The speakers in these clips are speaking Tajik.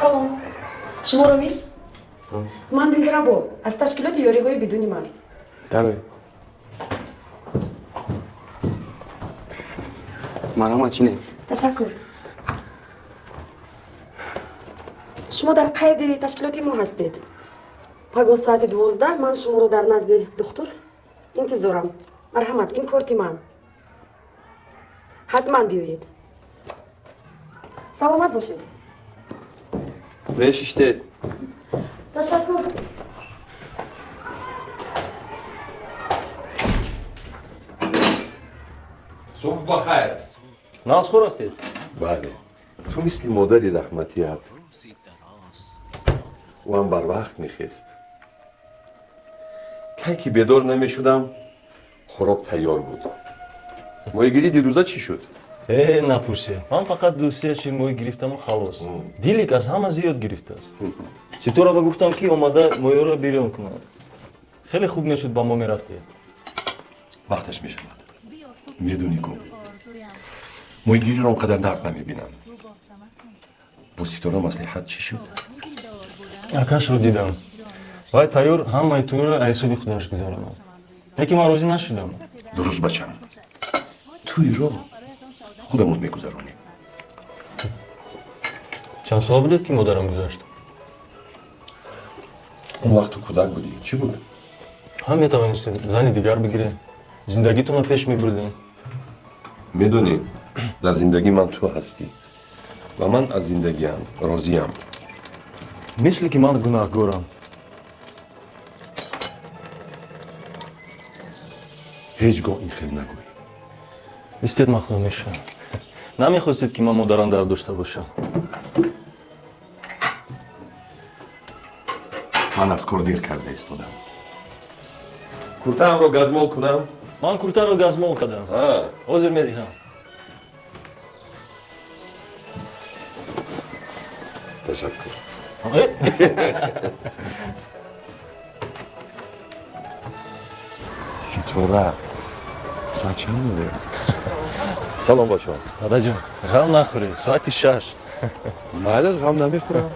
Салом, шумо Ромиш? Ман Дилрабо, аз ташкилоти ёриҳои бидуни марз. Дарой. Марҳамат, чине? Ташаккур. Шумо дар қайди ташкилоти мо ҳастед. Пагоҳ соати 12 ман шуморо дар назди духтур интизорам. Марҳамат, ин корти ман. Ҳатман биёед. Саломат бошед. Бешиштед. Ташаккур. Субҳ бахайр. Нағз рафтед? Бале. Ту мисли модари раҳматият. Ӯ ҳам барвақт мехест. Кай ки бедор намешудам, хӯрок тайёр буд. Моҳигирӣ дирӯза чӣ шуд? Э, напурсед. Ман фақат ду-се шир моҳӣ гирифтаму халос. Дилик аз ҳама зиёд гирифтааст. Ситора ба гуфтам, ки омада моҳиҳоро бирён кунад. Хеле хуб мешуд ба мо мерафтед. Вақташ мешавад. Медонӣ ку, моҳигириро он қадар нағз намебинам. Бо Ситора маслиҳат чӣ шуд? Акашро дидам. Вай тайёр ҳамаи тӯйро аз ҳисоби худаш гузаронад. Лекин ман розӣ нашудам. Дуруст, бачам. Тӯйро худамон мегузаронем. Чанд сола будед, ки модарам гузашт? Он вақт ту кӯдак будӣ. Чӣ буд? Ҳам метавонистед зани дигар бигиред. Зиндагитонро пеш мебурдем. Медонӣ, дар зиндагӣ ман ту ҳастӣ ва ман аз зиндагиам розиям. Мисли ки ман гунаҳгорам. Ҳеҷ гоҳ ин хел нагӯй. Истед, ман худо мешавам. Намехостед, ки ман модарам дард дошта бошам. Ман аз кор дер карда истодам. Куртаамро газмол кунам? Ман куртаро газмол кардам. Ҳозир медиҳам. Ташаккур. Ситора, соат чанд дорем? Салом, бачаҳо. Дадаҷон, ғам нахӯред, соати 6. Майлаш, ғам намехӯрам.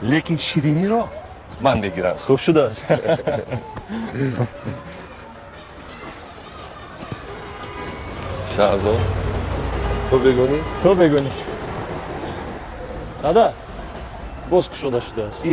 Лекин шириниро ман мегирам. Хуб шудааст. Шаҳзод, ту бегонӣ? Ту бегонӣ. Дада, боз кушода шудааст.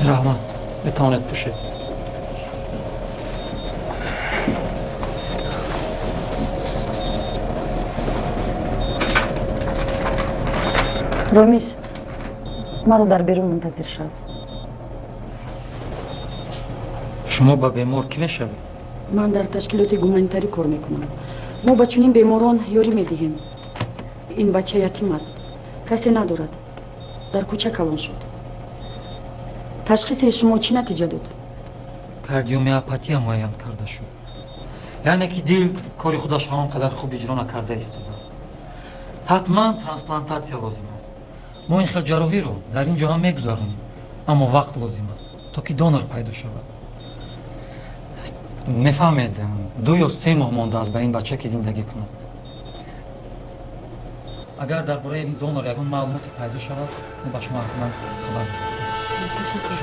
Раҳмат, метавонед пӯшед. Ромиш, маро дар берун мунтазир шав. Шумо ба бемор кӣ мешавед? Ман дар ташкилоти гуманитарӣ кор мекунам. Мо ба чунин беморон ёрӣ медиҳем. Ин бача ятим аст, касе надорад, дар кӯча калон шуд. Ташхиси шумо чӣ натиҷа дод? Кардиомиопатия муайян карда шуд. Яъне ки дил кори худашро он қадар хуб иҷро накарда истодааст. Ҳатман трансплантатсия лозим аст. Мо ин хел ҷарроҳиро дар ин ҷо ҳам мегузаронем, аммо вақт лозим аст, то ки донор пайдо шавад. Мефаҳмед, 2 ё 3 моҳ мондааст ба ин бача, ки зиндагӣ кунад. Агар дар бораи донор ягон маълумоте пайдо шавад, мо ба шумо ҳатман хабар мерасонем. Ташаккур.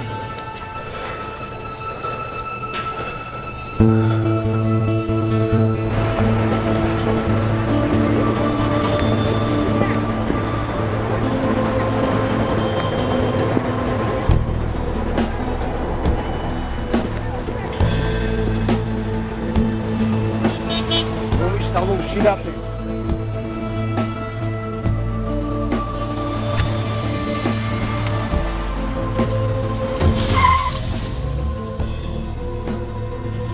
Салом, чӣ рафтем?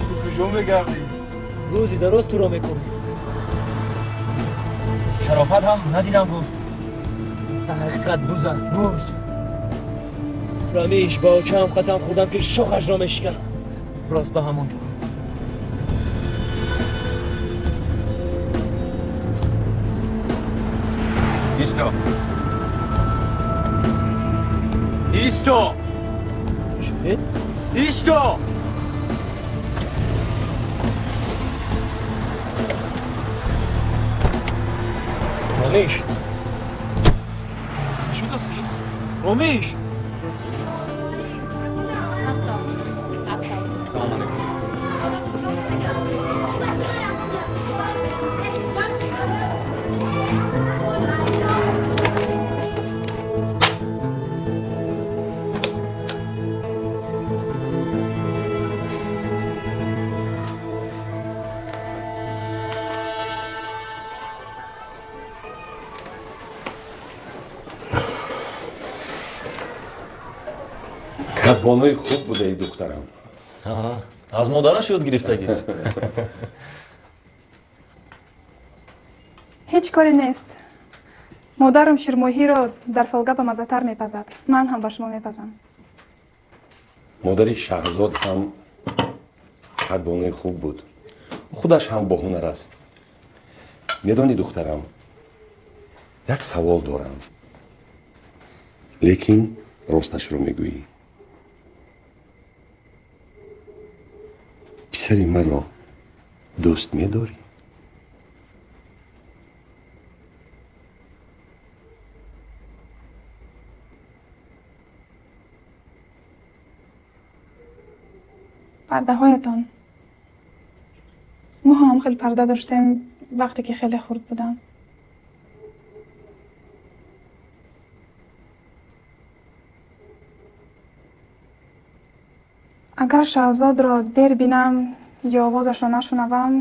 Ту куҷо мегардӣ? Рӯзи дароз туро мекунӣ. Шарофат ҳам надидам, гуфт. Дар ҳақиқат буз аст, буз. Рамиш, ба очаам қасам хӯрдам, ки шохашро мешиканам. Рост ба ҳамон ҷо. Исто. Исто! Исто! Ромиш! Шудасти? Ромиш! Салом алейкум. Кадбонуи хуб будаи, духтарам. Аз модараш ёд гирифтагист. Ҳеҷ коре нест. Модарам ширмоҳиро дар фолга ба маззатар мепазад. Ман ҳам ба шумо мепазам. Модари Шаҳзод ҳам кадбонуи хуб буд. Худаш ҳам боҳунар аст. Медонӣ, духтарам, як савол дорам, лекин росташро мегӯӣ. Писари маро дӯст медорӣ? Пардаҳоятон. Мо ҳам хеле парда доштем, вақте ки хеле хурд будам. Агар Шаҳзодро дер бинам ё овозашро нашунавам,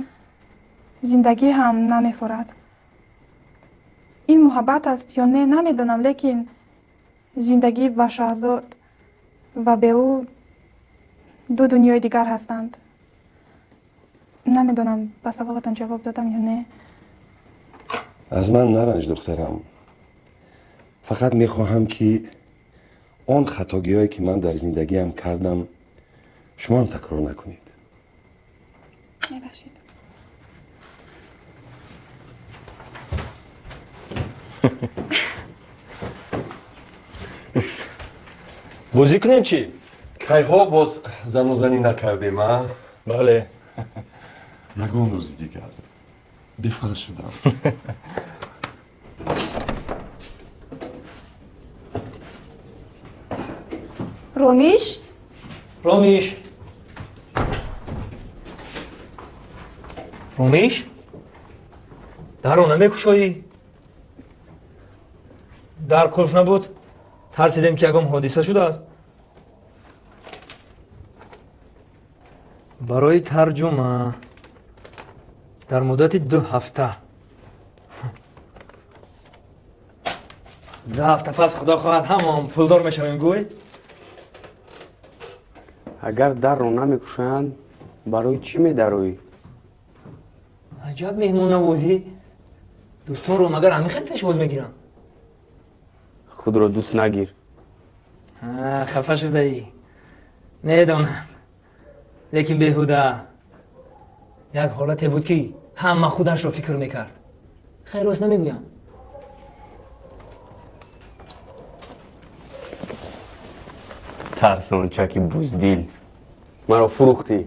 зиндагӣ ҳам намефурад. Ин муҳаббат аст ё не, намедонам, лекин зиндагӣ ба Шаҳзод ва бе ӯ ду дунёи дигар ҳастанд. Намедонам, ба саволатон ҷавоб додам ё не. Аз ман наранҷ, духтарам. Фақат мехоҳам, ки он хатогиҳое, ки ман дар зиндагиам кардам, шумоам такрор накунед. Мебахшед. Бозӣ кунем чӣ? Кайҳо боз занозанӣ накардем, а? Бале. Ягон рӯзи дигар. Бефарқ шудам. Ромиш? Ромиш! Ромиш? Дарро намекушоӣ? Дар қулф набуд? Тарсидем, ки ягон ҳодиса шудааст. Барои тарҷума дар муддати 2 ҳафта. 2 ҳафта пас, худо хоҳад, ҳамаон пулдор мешавем, гӯй. Агар дарро намекушоянд, барои чӣ медароӣ? Аҷаб меҳмоннавозӣ! Дӯстонро магар ҳамин хел пешвоз мегиранд? Худро дӯст нагир. Хафа шудаӣ, медонам, лекин беҳуда. Як ҳолате буд, ки ҳама худашро фикр мекард. Хайр, рост намегӯям? Тарсончаки буздил, маро фурӯхтӣ,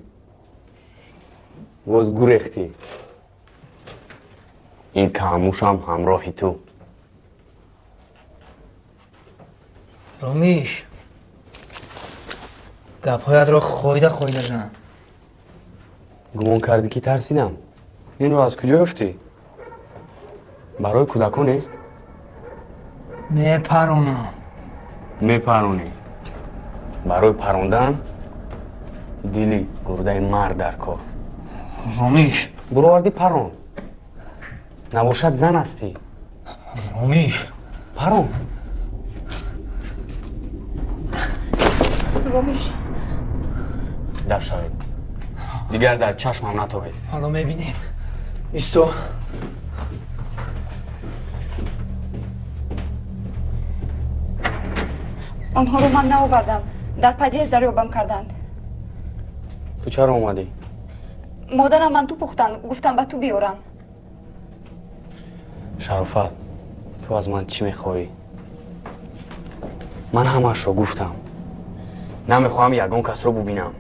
боз гурехтӣ. Ин камушам ҳамроҳи ту. Ромиш, гапҳоятро хоида хоида зан. Гумон кардӣ, ки тарсидам? Инро аз куҷо ёфтӣ? Барои кӯдакон нест. Мепаронам. Мепаронӣ. Барои парондан дили гурдаи мард дар кор. Ромиш! Буровардӣ, парон. Набошад, зан ҳастӣ. Ромиш! Парон. Ромиш! Даф шавед, дигар дар чашмам натобед. Ҳоло мебинем. Исто. Онҳоро ман наовардам. Дар подъезд дарёбам карданд. Ту чаро омадӣ? Модарам манту пухтанд, гуфтам, ба ту биёрам. Шарофат, ту аз ман чӣ мехоҳӣ? Ман ҳамаашро гуфтам. Намехоҳам ягон касро бубинам.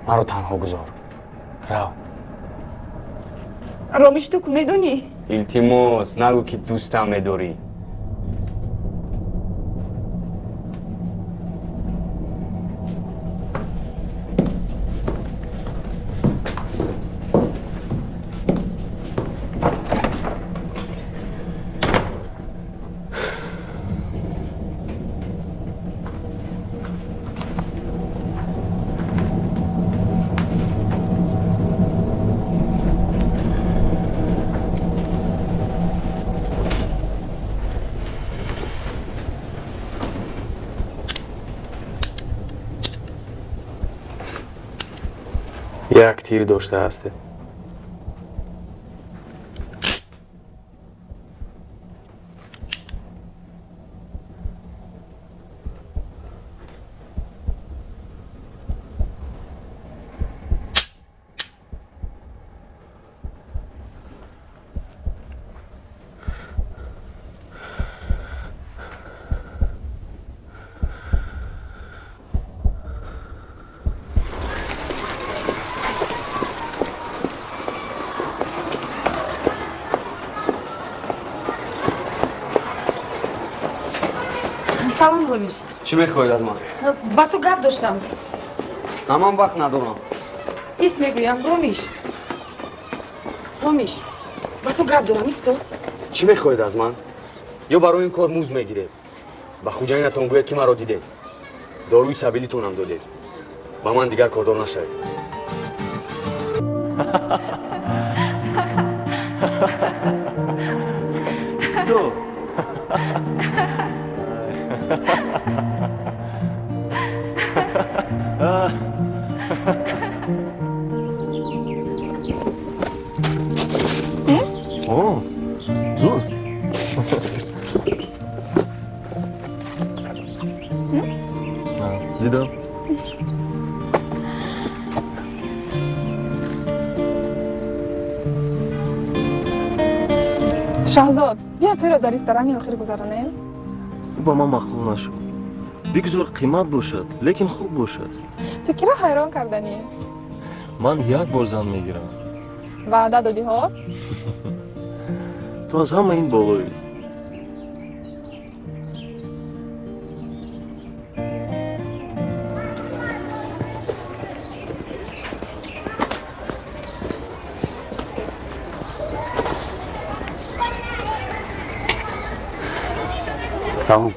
Маро танҳо гузор. Рав. Ромиш, ту ку медонӣ? Илтимос, нагӯ ки дӯстам медорӣ. Як тир дошта ҳастед. Салом, Ромиш. Чӣ мехоҳед аз ман? Ба ту гап доштам. На, ман вақт надорам. Ис мегӯям, Ромиш. Ромиш, ба ту гап дорам, исто. Чӣ мехоҳед аз ман? Ё барои ин кор музд мегиред? Ба хуҷаинатон гӯед, ки маро дидед. Доруи сабилитонам додед. Ба ман дигар кордор нашавед. Ту. О, зуд. Дидам. Шаҳзод, биё туйро дар ресторани охир гузаронем. Ба ман маъқул нашуд. Бигзор қимат бошад, лекин хуб бошад. Ту киро ҳайрон карданӣ? Ман як бор зан мегирам. Ваъда додӣ ҳо? Ту аз ҳама ин болоӣ. Салом.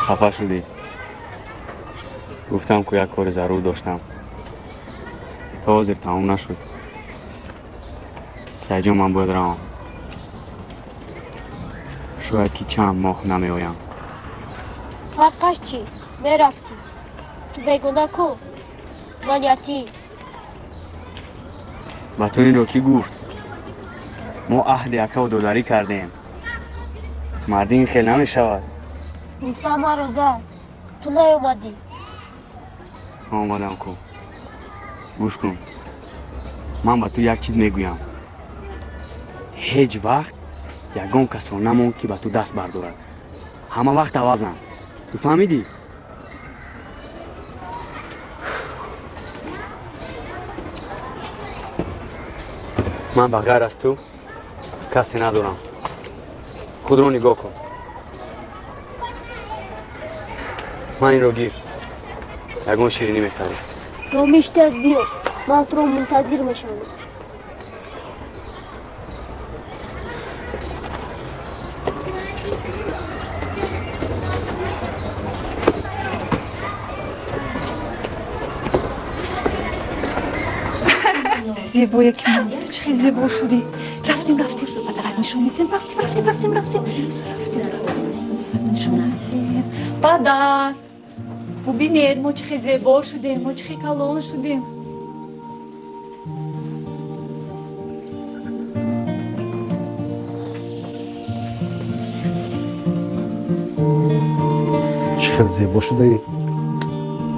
Хафа шудӣ? Гуфтам, ку як кори зарур доштам. То ҳозир тамом нашуд. Сайҷон, ман бояд равам. Шояд ки чанд моҳ намеоям. Фарқаш чӣ? Мерафтӣ. Ту бегона ку? Ман ятим. Ба ту инро кӣ гуфт? Мо аҳди акаву додарӣ кардем. Мардӣ ин хел намешавад. Муса маро зад. Ту наёмадӣ. Омадам ку. Гӯш кун. Ман ба ту як чиз мегӯям. Ҳеҷ вақт ягон касро намон, ки ба ту даст бардорад. Ҳама вақт авазам. Ту фаҳмидӣ? Ман ба ғайр аз ту касе надорам. Худро нигоҳ кун. Ман инро гир. Ягон ширинӣ мехарӣ. Ромиш, тез биё. Ман туро мунтазир мешавам. Зебое ки ман, ту чӣ хел зебо шудӣ. Рафтем, рафтем, падарат нишон медиҳем. Рафтем, рафтем, рафтем, рафтем, рафтем, рафтем, нишон медиҳем. Падар, бубинед, мо чӣ хел зебо шудем, мо чӣ хел калон шудем. Чӣ хел зебо шудаӣ?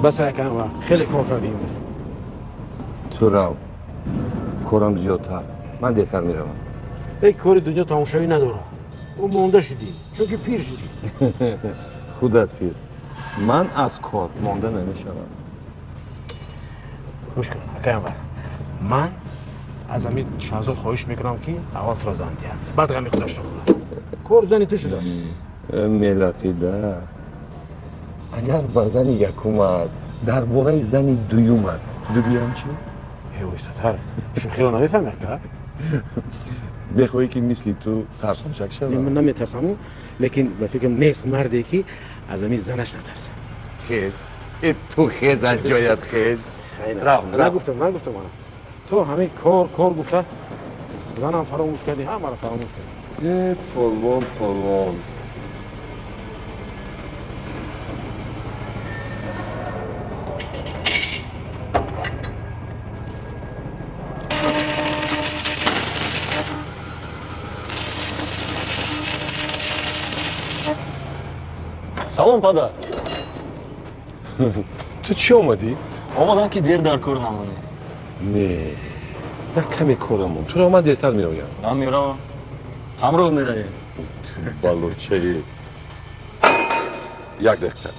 Бас, акама, хеле кор кардӣ имрӯз. Ту рав, корам зиёдтар, ман дертар меравам. Эй, кори дунё тамошавӣ надорад. Ӯ монда шудӣ, чунки пир шудӣ. Худат пир. Ман аз кор монда намешавам. Гӯш кун, акай Анвар. Ман аз ҳамин Шаҳзод хоҳиш мекунам, ки аввал туро зан диҳад, баъд ғами худашро хӯрад. Кор зани ту шудааст. Мелақида. Агар ба зани якумат дар бораи зани дуюмат бигӯям чӣ? Оҳистатар. Шӯхиро намефаҳми, ака? Мехоҳӣ ки мисли ту тарсончак шавам? Ман наметарсаму, лекин ба фикрам нест марде ки аз ҳамин занаш натарсад. Хез. Э ту хез аз ҷоят хез. Рав, рав. Нагуфтам, нагуфтам мана. Ту ҳамин кор, кор гуфта занам фаромӯш кардӣ, ҳамаро фаромӯш кардӣ. Э полвон, полвон. Салом, падар. Ту чӣ омадӣ? Омадам ки дер дар кор намонӣ. Не, як каме корам монд. Туро ман дертар меоям. Ман меравам. Ҳамроҳ меравем. Ту балочаи. Як дақиқа.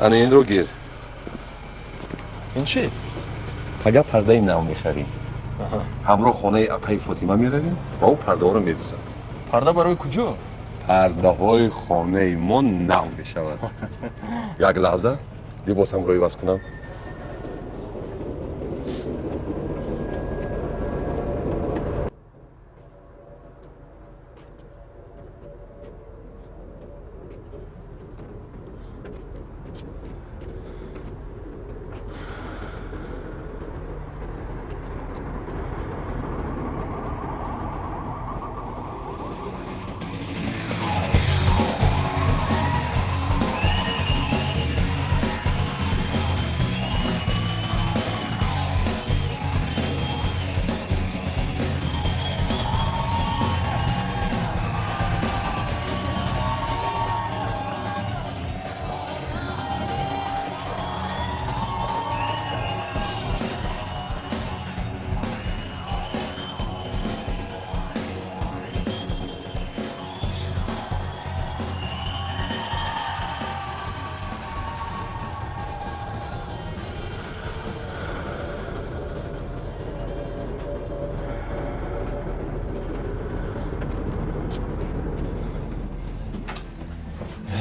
Ана инро гир. Ин чӣ? Пага пардаи нав мехарем. Ҳамроҳ хонаи апаи Фотима меравем ва ӯ пардаҳоро медӯзад. Парда барои куҷо? Пардаҳои хонаи мо нав мешавад. Як лаҳза либосамро иваз кунам.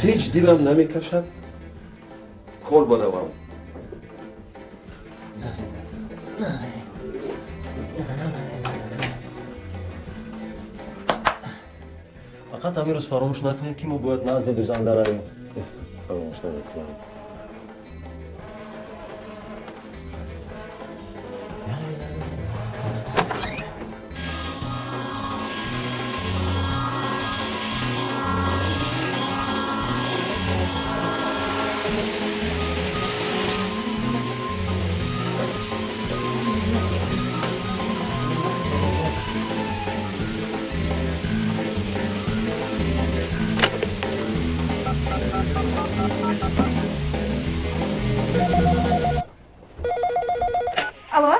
Ҳеҷ дилам намекашад кор баравам. Фақат ҳамин рӯз фаромӯш накунед, ки мо бояд назди дӯзанда равем. Фаромӯш намекунам. Алло?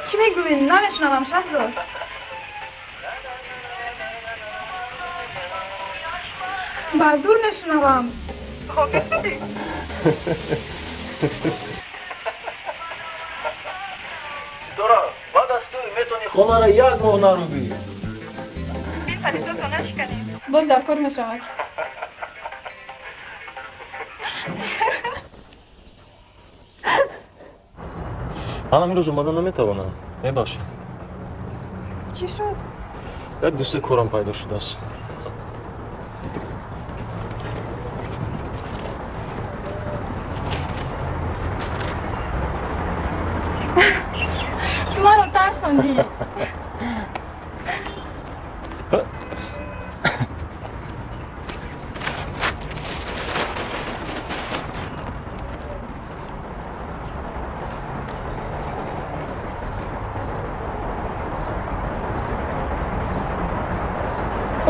Чӣ мегӯӣ? Намешунавам, Шаҳзод. Ба зур мешунавам. Ситора, баъд аз ту метавонӣ хонаро як моҳ нарубӣ. Боз дар кор мешавад. Ман имрӯз омада наметавонам. Мебахшед. Чӣ шуд? Як дӯсти корам пайдо шудааст. Ту маро тарсондӣ.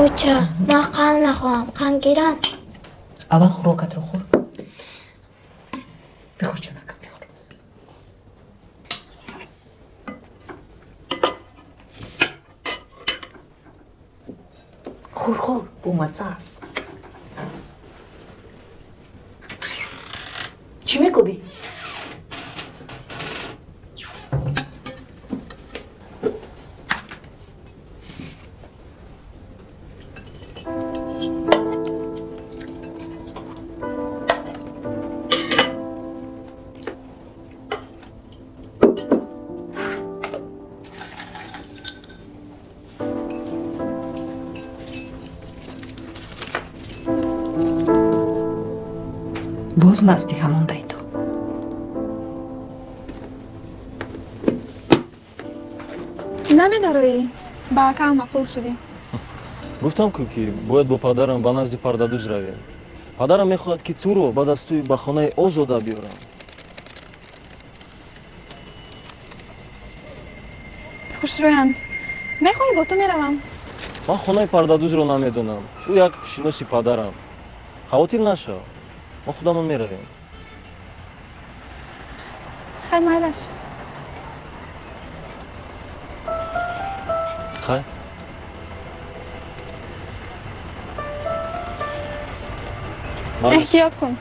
Оча, ман қанд мехоҳам, қанд гирам? Аввал хӯрокатро хӯр. Бихӯр, ҷонакам, бихӯр. Хӯр, хӯр, бомазза аст. Чӣ мекӯбӣ? Боз назди ҳамондай ту. Намедароӣ? Ба акаам маъқул шудӣ. Гуфтам ку, ки бояд бо падарам ба назди пардадӯз равем. Падарам мехоҳад, ки туро ба дастуи ба хонаи Озода биёрам. Хушрӯянд. Мехоҳӣ, бо ту меравам? Ман хонаи пардадӯзро намедонам. Ӯ як шиноси падарам. Хавотир нашав, мо худамон меравем. Хай, майлаш. Хай. Эҳтиёт кун.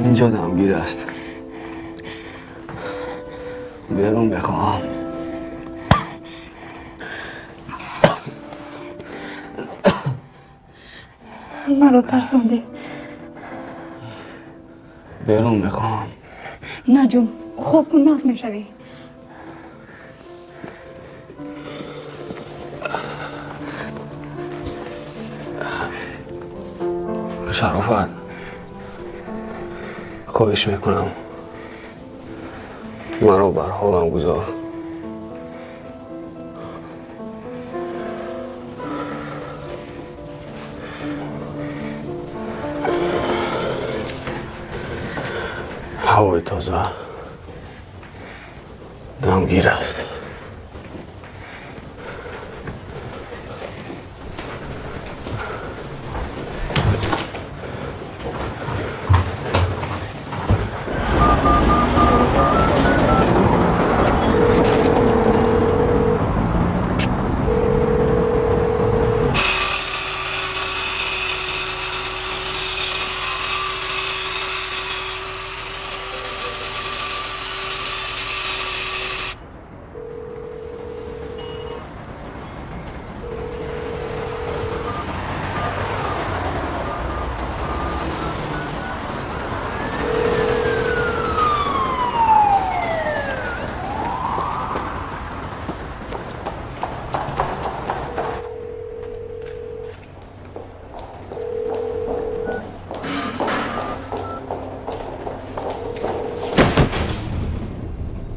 اینجا دمگیر است. بیرون بخواهم. маро тарсондӣ. Берун мехоҳам. На, ҷун, хоб кун, нағз мешавӣ. Шарофат, хоҳиш мекунам, маро бар ҳолам гузор. Ҳавои тоза дамгир аст.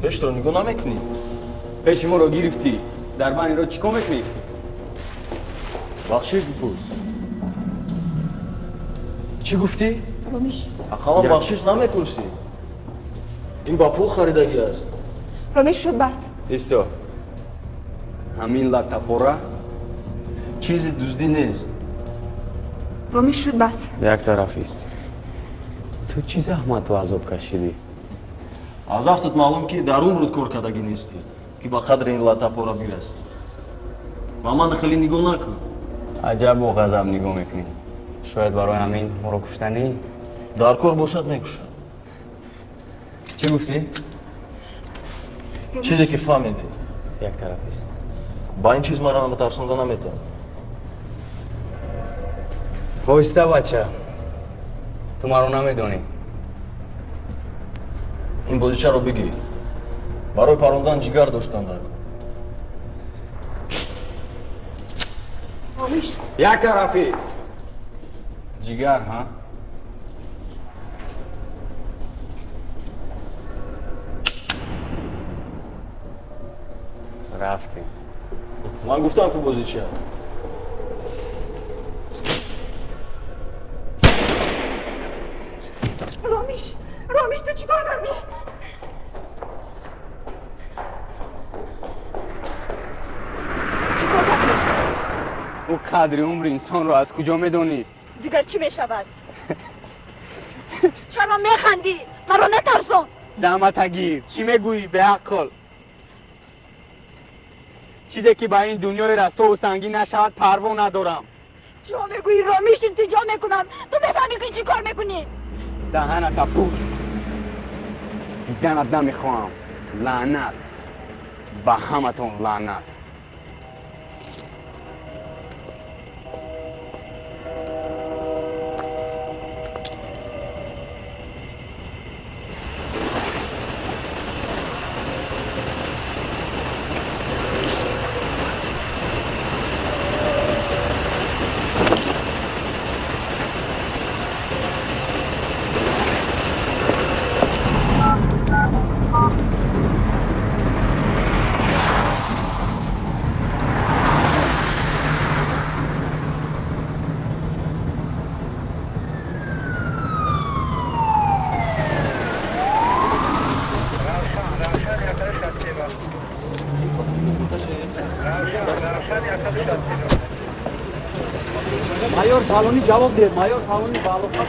Пешро нигоҳ намекунӣ? Пеши моро гирифтӣ, дар баниро чӣ кор мекунӣ? Бахшиш бипурс. Чӣ гуфтӣ? Ромиш. Ақаллан бахшиш намепурсӣ. Ин ба пул харидагӣ аст. Ромиш, шуд бас. Исто, ҳамин латтапора чизи дуздӣ нест. Ромиш, шуд бас. Як тарафист. Ту чӣ заҳмату азоб кашидӣ? Аз афтат маълум, ки дар умрут кор кардагӣ нестӣ, ки ба қадри ин латтапора бирасӣ. Ба ман хеле нигоҳ накун. Аҷаб бо ғазаб нигоҳ мекунӣ. Шояд барои ҳамин моро куштанӣ? Дар кор бошад, мекушам. Чӣ гуфтӣ? Чизе ки фаҳмидӣ. Як тарафист. Ба ин чиз маро тарсонда наметавон. Воиста, бача, ту маро намедонӣ. Ин бозичаро бигир. Барои парондан ҷигар доштан дар кор. Ромиш. Як тарафист. Ҷигар, ҳа? Рафтем. Ман гуфтам, ки бозичиам. Ромиш, Ромиш, ту чӣ кор кардӣ? Чӣ кор кардӣ? Ӯ қадри умри инсонро аз куҷо медонист? Дигар чӣ мешавад? Чаро механдӣ? Маро натарсон. Даматагир, чӣ мегӯӣ, беақл? Чизе ки ба ин дунёи расову сангин нашавад, парво надорам. Чиҳо мегӯӣ, Ромиш? Илтиҷо мекунам, ту мефаҳмӣ, ки чӣ кор мекунӣ? Даҳаната пӯш, диданат намехоҳам. Лаънат ба ҳаматон, лаънат. Майор фалонӣ ҷавоб деҳ, майор фалонӣ ба алоқа.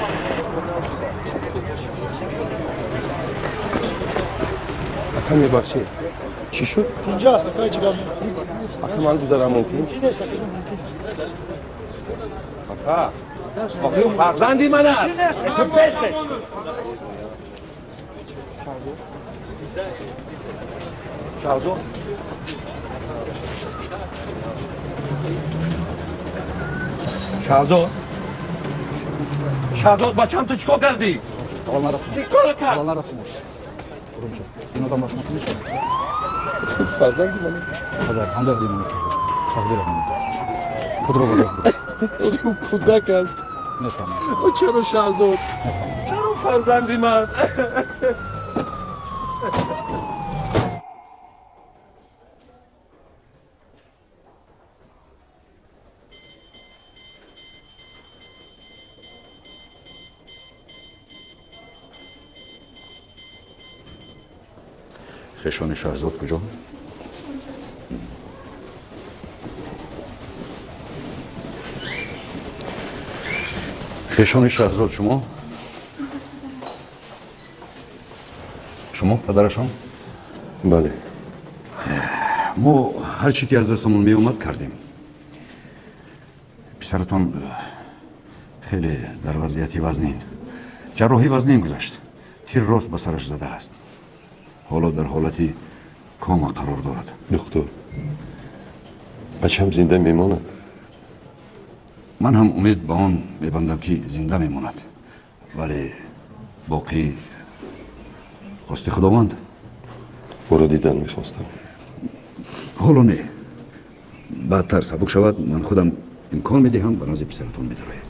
Ака, мебахшед, чӣ шуд? Инҷа аст, ака, ҳеҷ гап. Ака, ман гузарам мумкин? Ака, охи ӯ фарзанди ман аст. Ту пеште. Шаҳзод, Шаҳзод, Шаҳзод, бачам, ту чӣ кор кардӣ? Залал нарасон. Чӣ кор кард? Залал нарасон. Ором шав. Ин одам ба шумо чӣ мешавад? Фарзанди ман аст. Падар, ҳамдарди ман кард. Тақдирам аст. Худро ба даст гир. Ӯ кӯдак аст. Мефаҳмам. Ӯ чаро, Шаҳзод? Чаро фарзанди ман? Хешони Шаҳзод куҷо? Хешони Шаҳзод шумо? Шумо падарашон? Бале. Мо ҳар чӣ ки аз дастамон меомад, кардем. Писаратон хеле дар вазъияти вазнин, ҷарроҳӣ вазнин гузашт, тир рост ба сараш задааст, ҳоло дар ҳолати кома қарор дорад. Духтур, бачам зинда мемонад? Ман ҳам умед ба он мебандам, ки зинда мемонад, вале боқӣ хости Худованд. Ӯро дидан мехостам. Ҳоло не, баъдтар сабук шавад, ман худам имкон медиҳам, ба назди писаратон медароед.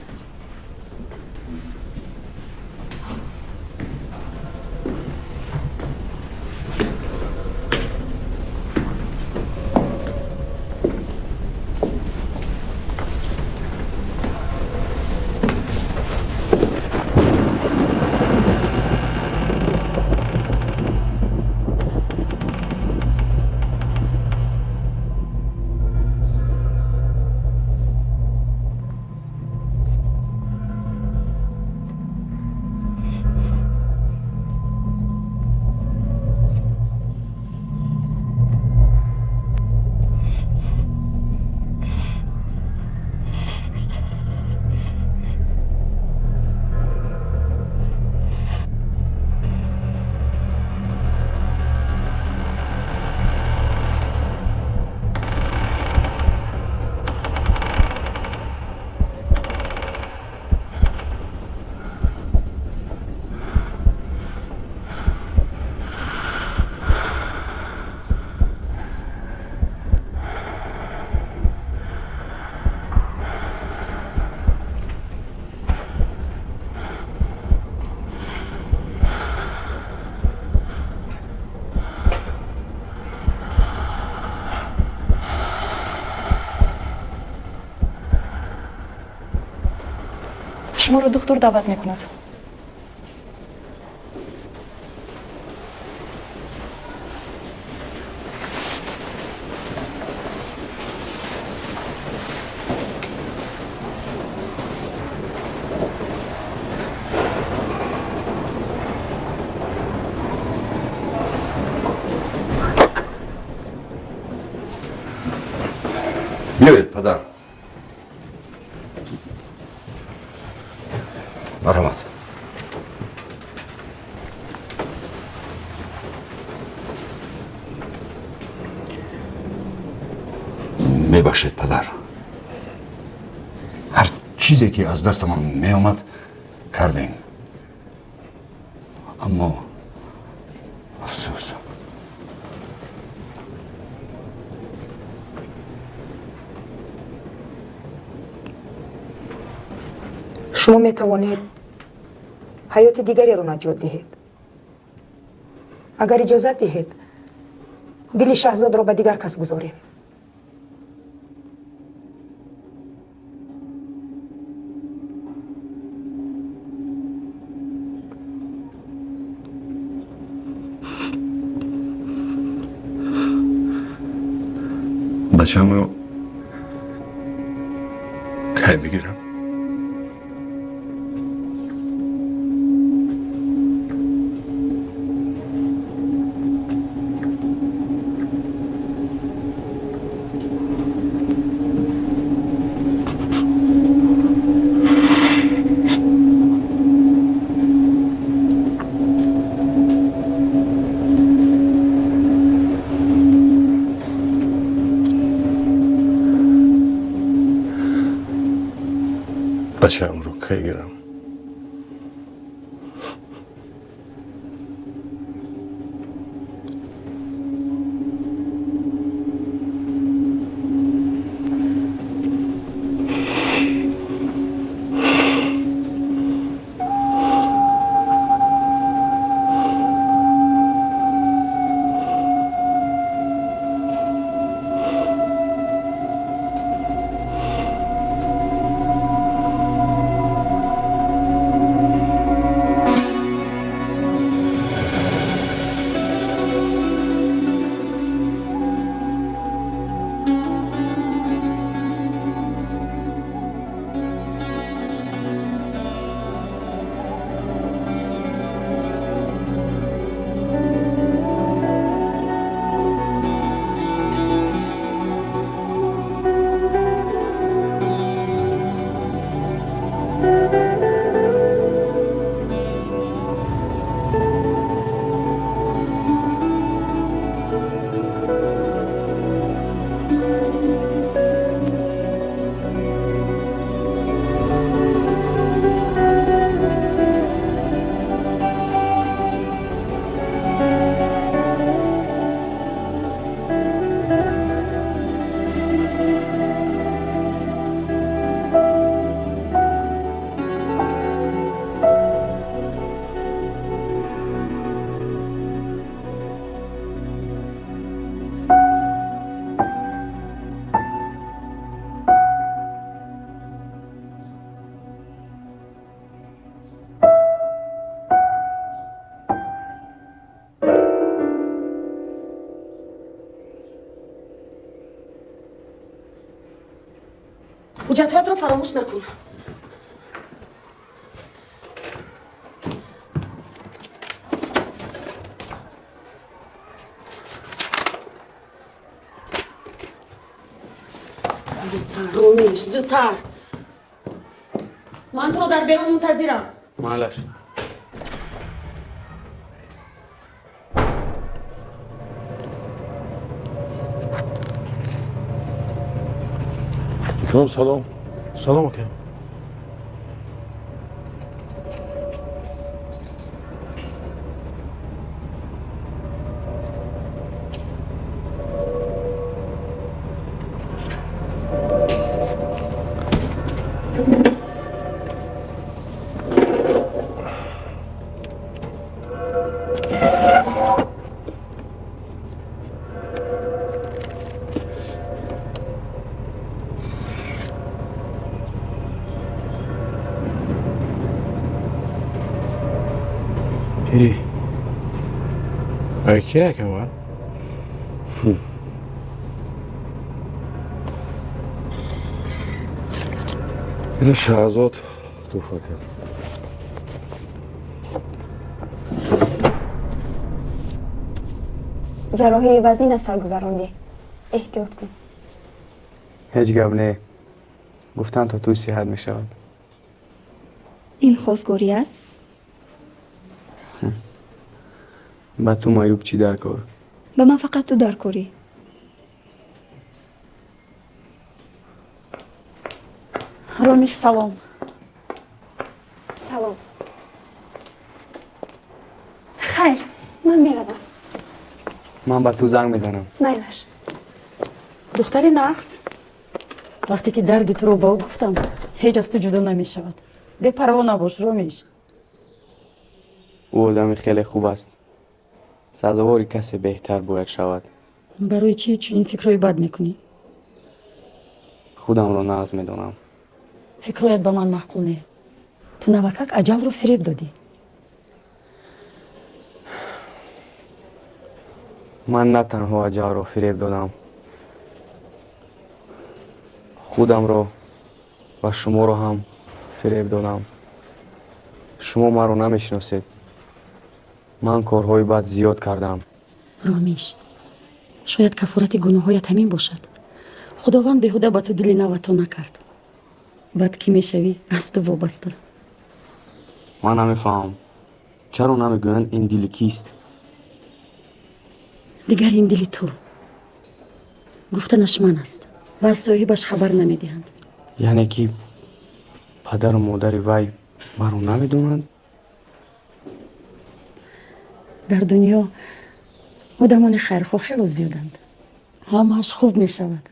Шуморо духтур даъват мекунад. Биёед, падар. Марҳамат. Мебахшед, падар. Ҳар чизе ки аз дастамон меомад, кардем. Аммо афсӯс. Шумо метавонед ҳаёти дигареро наҷот диҳед. Агар иҷозат диҳед, дили Шаҳзодро ба дигар кас гузорем. Бачамро кай мегирам? Бачаамро кай гирам? Ҳуҷҷатҳоятро фаромӯш накун. Зудтар, Ромиш, зудтар. Ман туро дар берун мунтазирам. Маълаш. Икром, салом. Салом, ака. Ай ки акавар? Ина Шаҳзод туҳфа кард. Ҷарроҳии вазнин аз сар гузарондӣ, эҳтиёт кун. Ҳеҷ гап не, гуфтанд то тӯй сиҳат мешавад. Ин хостгорӣ аст? Ба ту маъюб чӣ дар кор? Ба ман фақат ту дар корӣ. Ромиш, салом. Салом. Хайр, ман меравам. Ман ба ту занг мезанам. Майлаш. Духтари нағз, вақте ки дарди туро ба ӯ гуфтам, ҳеҷ аз ту ҷудо намешавад. Бепарво набош, Ромиш. Ӯ одами хеле хуб аст, сазовори касе беҳтар бояд шавад. Барои чӣ чунин фикрҳои бад мекунӣ? Худамро нағз медонам. Фикрҳоят ба ман маъқул не. Ту навакак аҷалро фиреб додӣ. Ман на танҳо аҷалро фиреб додам, худамро ва шуморо ҳам фиреб додам. Шумо маро намешиносед. Ман корҳои бад зиёд кардам. Ромиш, шояд кафорати гуноҳҳоят ҳамин бошад. Худованд беҳуда ба ту дили нав ато накард. Баъд кӣ мешавӣ, аз ту вобаста. Ман намефаҳмам, чаро намегӯянд ин дили кист? Дигар ин дили ту гуфтанаш ман аст ва аз соҳибаш хабар намедиҳанд. Яъне ки падару модари вай маро намедонанд? Дар дунё одамони хайрхоҳ хело зиёданд. Ҳамааш хуб мешавад.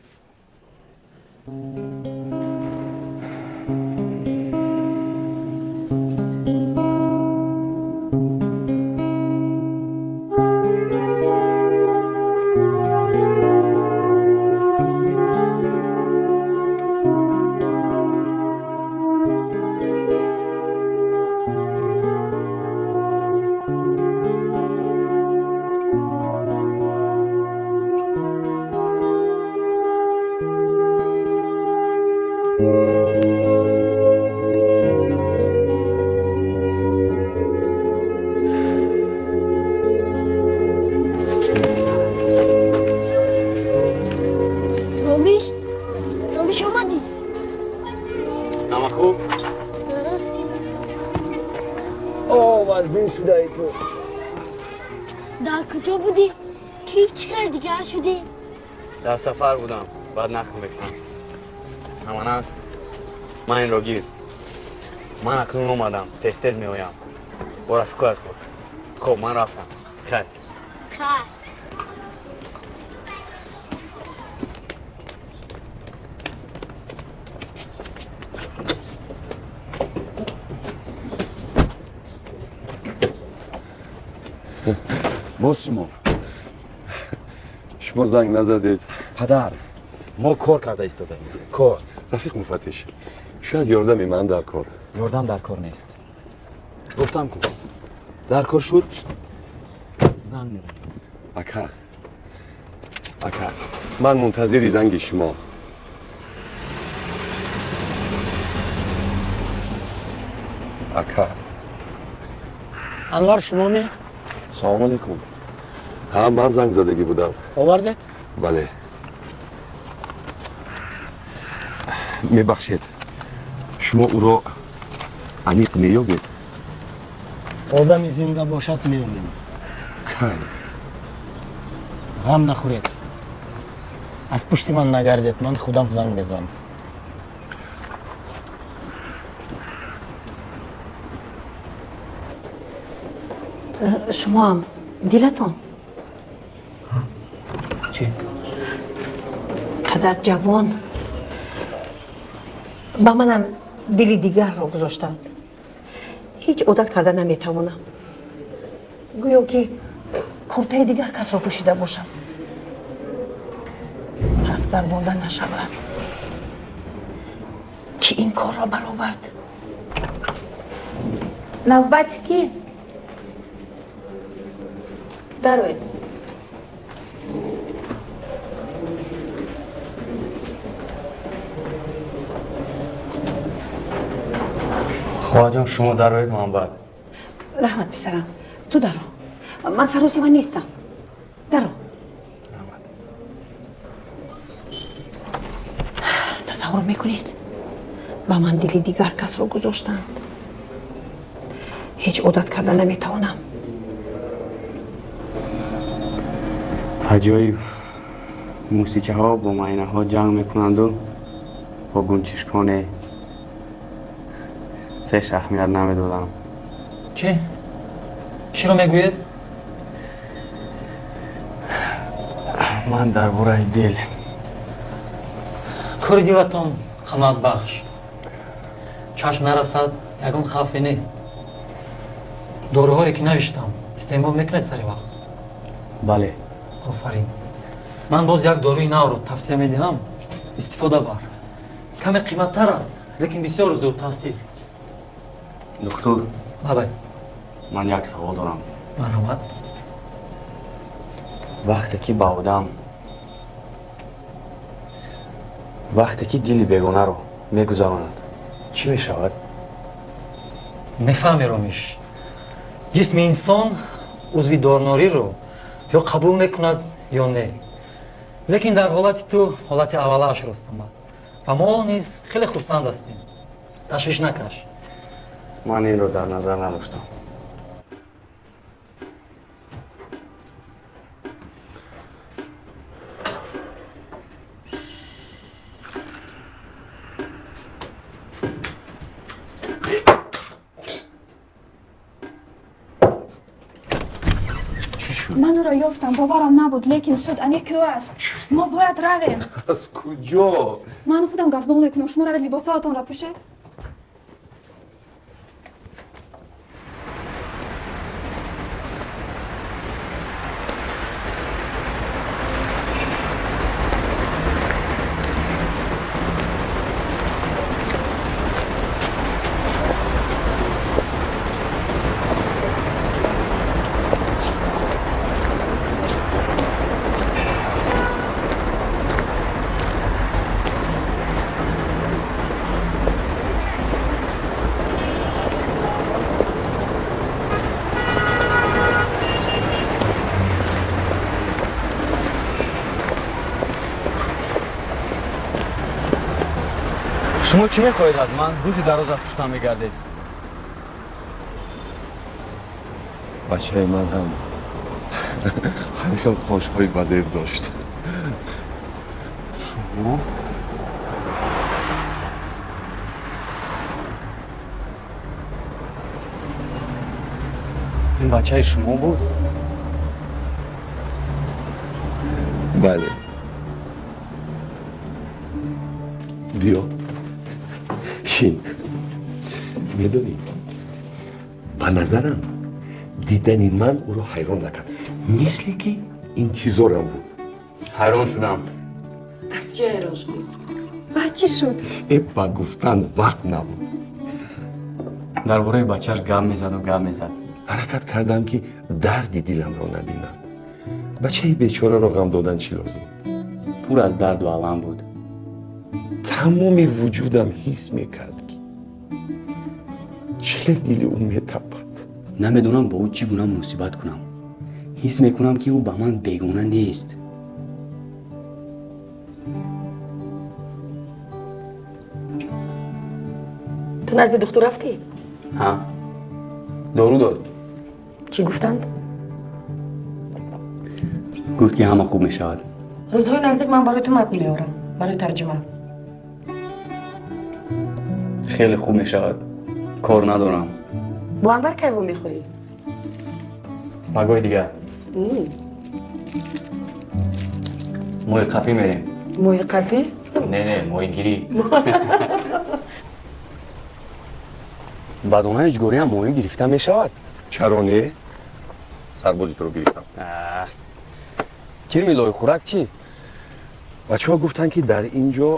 Ромиш, Ромиш, омадӣ? Ҳама хуб? О, вазбин шудаи ту. Дар куҷо будӣ? Киф чӣ хел дигар шудӣ? Дар сафар будам, баъд нақл мекунам. Ҳаманас, ман инро гир. Ман акнун омадам, тез тез меоям. Бо рафиқоят хӯр. Хоб, ман рафтам. Хайр. Хайр. Боз шумо занг назадед. Падар, мо кор карда истодаем, кор. Рафиқ муфаттиш, шояд ёрдами ман дар кор. Ёрдам дар кор нест, гуфтам ку, дар кор шуд, занг мезанам. Ака, ака, ман мунтазири занги шумо. Ака. Анвар, шумо ме? Салому алейкум. Ҳа, ман занг задагӣ будам. Овардед? Бале. Мебахшед, шумо ӯро аниқ меёбед? Одами зинда бошад, меёбем. Кай? Ғам нахӯред, аз пушти ман нагардед, ман худам занг мезанам. Шумоам дилатон Чӣ? Қадар ҷавон ба манам дили дигарро гузоштанд. Ҳеҷ одат карда наметавонам, гӯё ки куртаи дигар касро пӯшида бошам. Пас гардонда нашавад. Ки ин корро баровард? Навбати кӣ? Дароед. Хоҳаҷон, шумо дароед, ман баъд. Раҳмат, писарам, ту даро. Ман саросима нестам. Даро. Тасаввур мекунед, ба ман дили дигар касро гузоштанд. Ҳеҷ одат карда наметавонам. Аҷоиб, мусичаҳо бо майнаҳо ҷанг мекунанду бо гунҷишконе пеш аҳамият намедодам. Чӣ? Чиро мегӯед? Ман дар бораи дил. Кори дилатон қаноатбахш. Чашм нарасад, ягон хавфе нест. Доруҳое ки навиштам, истеъмол мекунед сари вақт? Бале. Офарин. Ман боз як доруи навро тавсия медиҳам, истифода бар. Каме қиматтар аст, лекин бисёр зудтаъсир. Доктор. Бабай. Ман як савол дорам. Марҳамат. Вақте ки ба одам, вақте ки дили бегонаро мегузаронад, чӣ мешавад? Мефаҳми, Ромиш, ҷисми инсон узви дорнориро ё қабул мекунад, ё не. Лекин дар ҳолати ту ҳолати аввалааш рост омад ва мо низ хеле хурсанд ҳастем. Ташвиш накаш. Ман инро дар назар надоштам. Ман ӯро ёфтам, боварам набуд, лекин шуд. Ане кӯ аст. Мо бояд равем. Аз куҷо? Ман худам газбол мекунам. Шумо равед, либосҳоятонро пӯшед. Шумо чӣ мехоҳед аз ман? Рӯзи дароз аз пуштам мегардед. Бачаи ман ҳам ҳамин хел қошҳои базеб дошт. Шумо? Ин бачаи шумо буд? Бале. Биё. Шин. Медонӣ, ба назарам дидани ман ӯро ҳайрон накард, мисли ки интизорам буд. Ҳайрон шудам. Аз чӣ ҳайрон шудӣ? Баъд чӣ шуд? Э, ба гуфтан вақт набуд. Дар бораи бачааш гап мезаду гап мезад. Ҳаракат кардам, ки дарди диламро набинад. Бачаи бечораро ғам додан чӣ лозим? Пур аз дарду алам буд. Тамоми вуҷудам ҳис мекард, ки чӣ хел дили ӯ метапад. Намедонам бо ӯ чӣ гуна муносибат кунам. Ҳис мекунам, ки ӯ ба ман бегона нест. Ту назди духтур рафтӣ? Ҳа, дору дод. Чӣ гуфтанд? Гуфт, ки ҳама хуб мешавад. Рӯзҳои наздик ман барои ту матн меорам, барои тарҷума. Хеле хуб мешавад. Кор надорам. Бо Анвар кай вомехӯрӣ? Пагоҳи дигар. Моҳи қапӣ мерем. Моҳи қапӣ? Не, не, моҳигирӣ. Ба донаи ҷгориам моҳӣ гирифта мешавад? Чаро не? Сарбози туро гирифтам. Кирми лойхӯрак чӣ? Бачаҳо гуфтанд, ки дар ин ҷо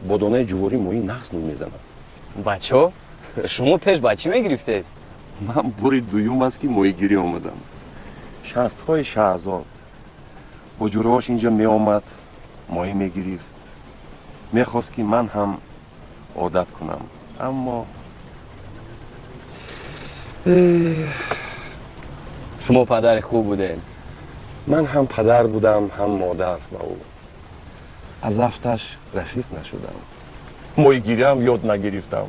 бо донаи ҷуворӣ моҳӣ нағз нӯй мезанад. Бачаҳо, шумо пеш ба чӣ мегирифтед? Ман бори дуюм аст, ки моҳигирӣ омадам. Шастҳои Шаҳзод бо ҷураҳош инҷо меомад, моҳӣ мегирифт. Мехост, ки ман ҳам одат кунам, аммо шумо падари хуб будед. Ман ҳам падар будам, ҳам модар ба ӯ. Аз афташ рафиқ нашудам, моҳигириам ёд нагирифтам.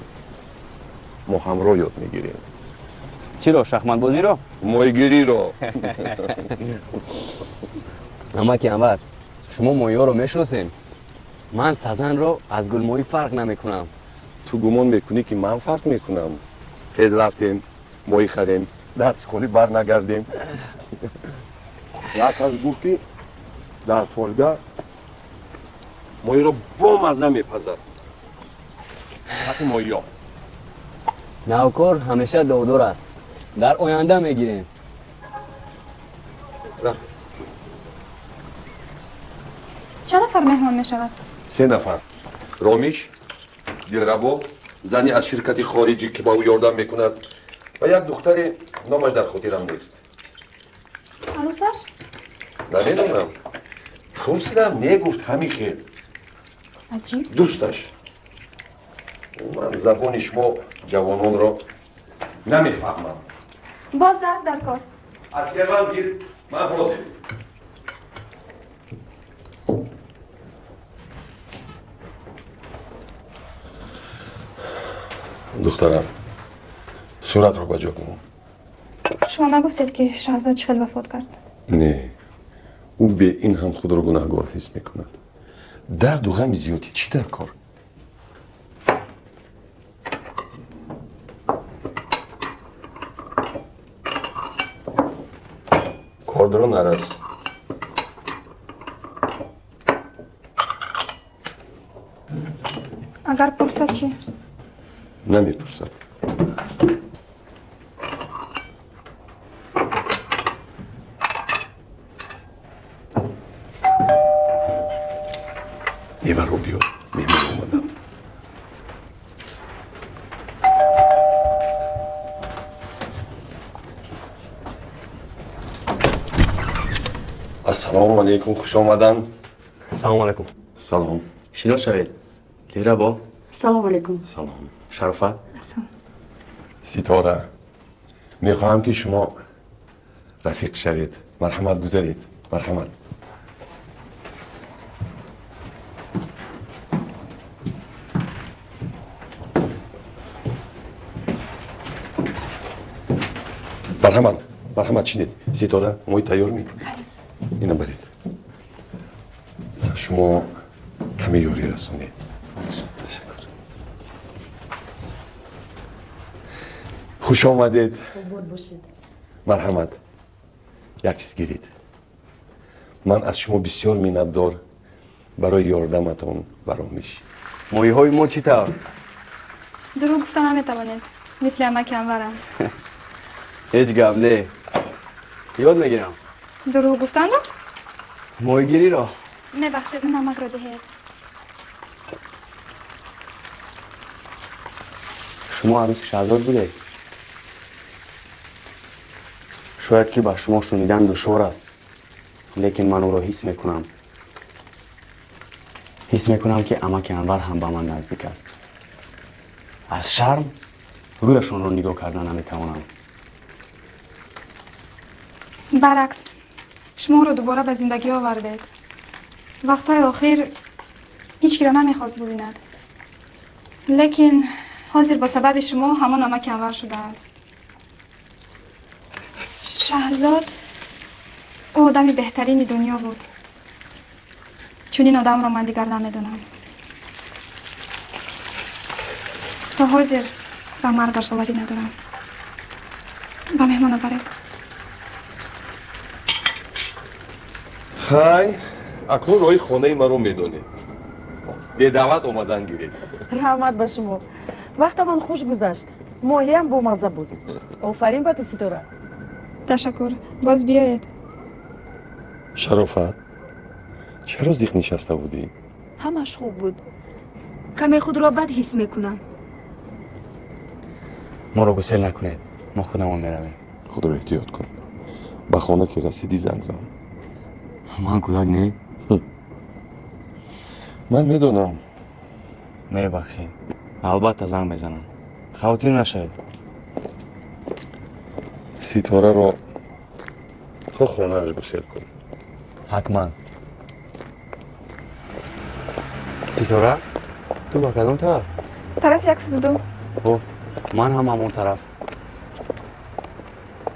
Мо ҳамроҳ ёд мегирем. Чиро? Шахматбозиро? Моҳигириро. Амаки Анвар, шумо моҳиҳоро мешиносед? Ман сазанро аз гулмоҳӣ фарқ намекунам. Ту гумон мекунӣ, ки ман фарқ мекунам? Хел рафтем, моҳӣ харем, дасти холӣ бар нагардем. Як кас гуфт, ки дар фолга моҳиро бо мазза мепазад. Ҳаққи моҳиё. Навкор ҳамеша довдор аст. Дар оянда мегирем. Чанд нафар меҳмон мешавад? Се нафар. Ромиш, Дилрабо, зане аз ширкати хориҷӣ, ки ба ӯ ёрдам мекунад, ва як духтаре, номаш дар хотирам нест. Арӯсаш? Намедонам. Пурсидам, негуфт, ҳамин хел. Аҷиб. Дӯсташ. Ман забони шумо ҷавононро намефаҳмам. Боз зарф дар кор. Аз сервант гир, ман ҳозир. Духтарам, суратро ба ҷо кун. Шумо нагуфтед, ки Шаҳзод чӣ хел вафот кард? Не, ӯ бе ин ҳам худро гунаҳгор ҳис мекунад. Дарду ғами зиёдӣ чӣ дар кор? Кордро нарас. Агар пурсад чӣ? Намепурсад. Меваро биёр, меҳмон омадам. Ассалому алайкум, хуш омадан. Салому алайкум. Салом. Шинос шавед. Дилрабо. Салому алайкум. Салом. Шарофат. Ситора, мехоҳам, ки шумо рафиқ шавед. Марҳамат, гузаред, марҳамат. Марҳамат, марҳамат, шинед. Ситора, моҳӣ тайёр ми? Ина баред. Шумо каме ёрӣ расонед. Ташаккур. Хуш омадед. Обод бошед. Марҳамат, як чиз гиред. Ман аз шумо бисёр миннатдор барои ёрдаматон ба Ромиш. Моҳиҳои мо чӣ тавр? Дурӯғ гуфта наметавонед, мисли амаки Анварам. Ҳеҷ гап не, ёд мегирам. Дурӯғ гуфтанро? Моҳигириро. Мебахшед, намакро диҳед. Шумо арӯси Шаҳзод будед? Шояд ки ба шумо шунидан душвор аст, лекин ман ӯро ҳис мекунам. Ҳис мекунам, ки амаки Анвар ҳам ба ман наздик аст. Аз шарм рӯяшонро нигоҳ карда наметавонам. Баръакс, шумо ӯро дубора ба зиндагӣ овардед. Вақтҳои охир ҳеҷ киро намехост бубинад, лекин ҳозир ба сабаби шумо ҳамон амаки Анвар шудааст. Шаҳзод, ӯ одами беҳтарини дунё буд. Чунин одамро ман дигар намедонам. То ҳозир ба маргаш боварӣ надорам. Ба меҳмона баред. Хай, акнун роҳи хонаи маро медонед. Бедаъват омадан гиред. Раҳмат ба шумо. Вақтамон хуш гузашт. Моҳиам бомазза буд. Офарин ба ту, Ситора. Ташаккур, боз биёед. Шарофат, чаро зиқ нишаста будӣ? Ҳамаш хуб буд. Каме худро бад ҳис мекунам. Моро гусел накунед, мо худамон меравем. Худро эҳтиёт кун. Ба хона ки расидӣ, занг зан. Ман кӯдак не. Ман медонам. Мебахшед, албатта занг мезанам, хавотир нашавед. Ситораро то хонааш гусел кун. Ҳатман. Ситора, ту ба кадом тараф? Тарафи 102. О, ман ҳам ҳамон тараф.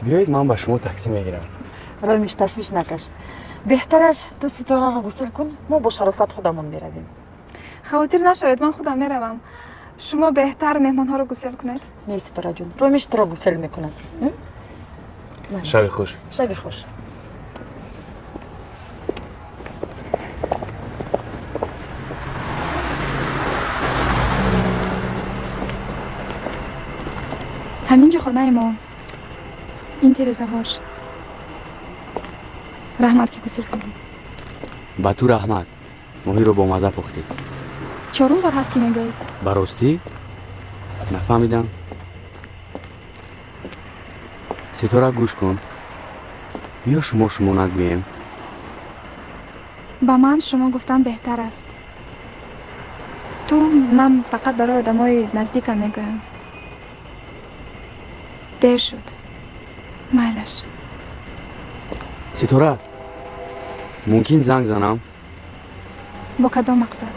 Биёед, ман ба шумо таксӣ мегирам. Ромиш, ташвиш накаш. Беҳтараш ту Ситораро гусел кун, мо бо Шарофат худамон меравем. Хавотир нашавед, ман худам меравам. Шумо беҳтар меҳмонҳоро гусел кунед. Не, Ситораҷон, Ромиш туро гусел мекунад. Шаби хуш. Шаби хуш. Ҳамин ҷо хонаи мо, ин терезаҳош. Раҳмат, ки гусел кардӣ. Ба ту раҳмат, моҳиро бо мазза пухтӣ. Чорум бор ҳаст, ки мегӯед. Ба ростӣ, нафаҳмидам. Ситора, гӯш кун, биё шумо шумо нагӯем. Ба ман шумо гуфтан беҳтар аст. Ту ман фақат барои одамои наздикам мегӯям. Дер шуд, майлаш. Ситора, мумкин занг занам? Бо кадом мақсад?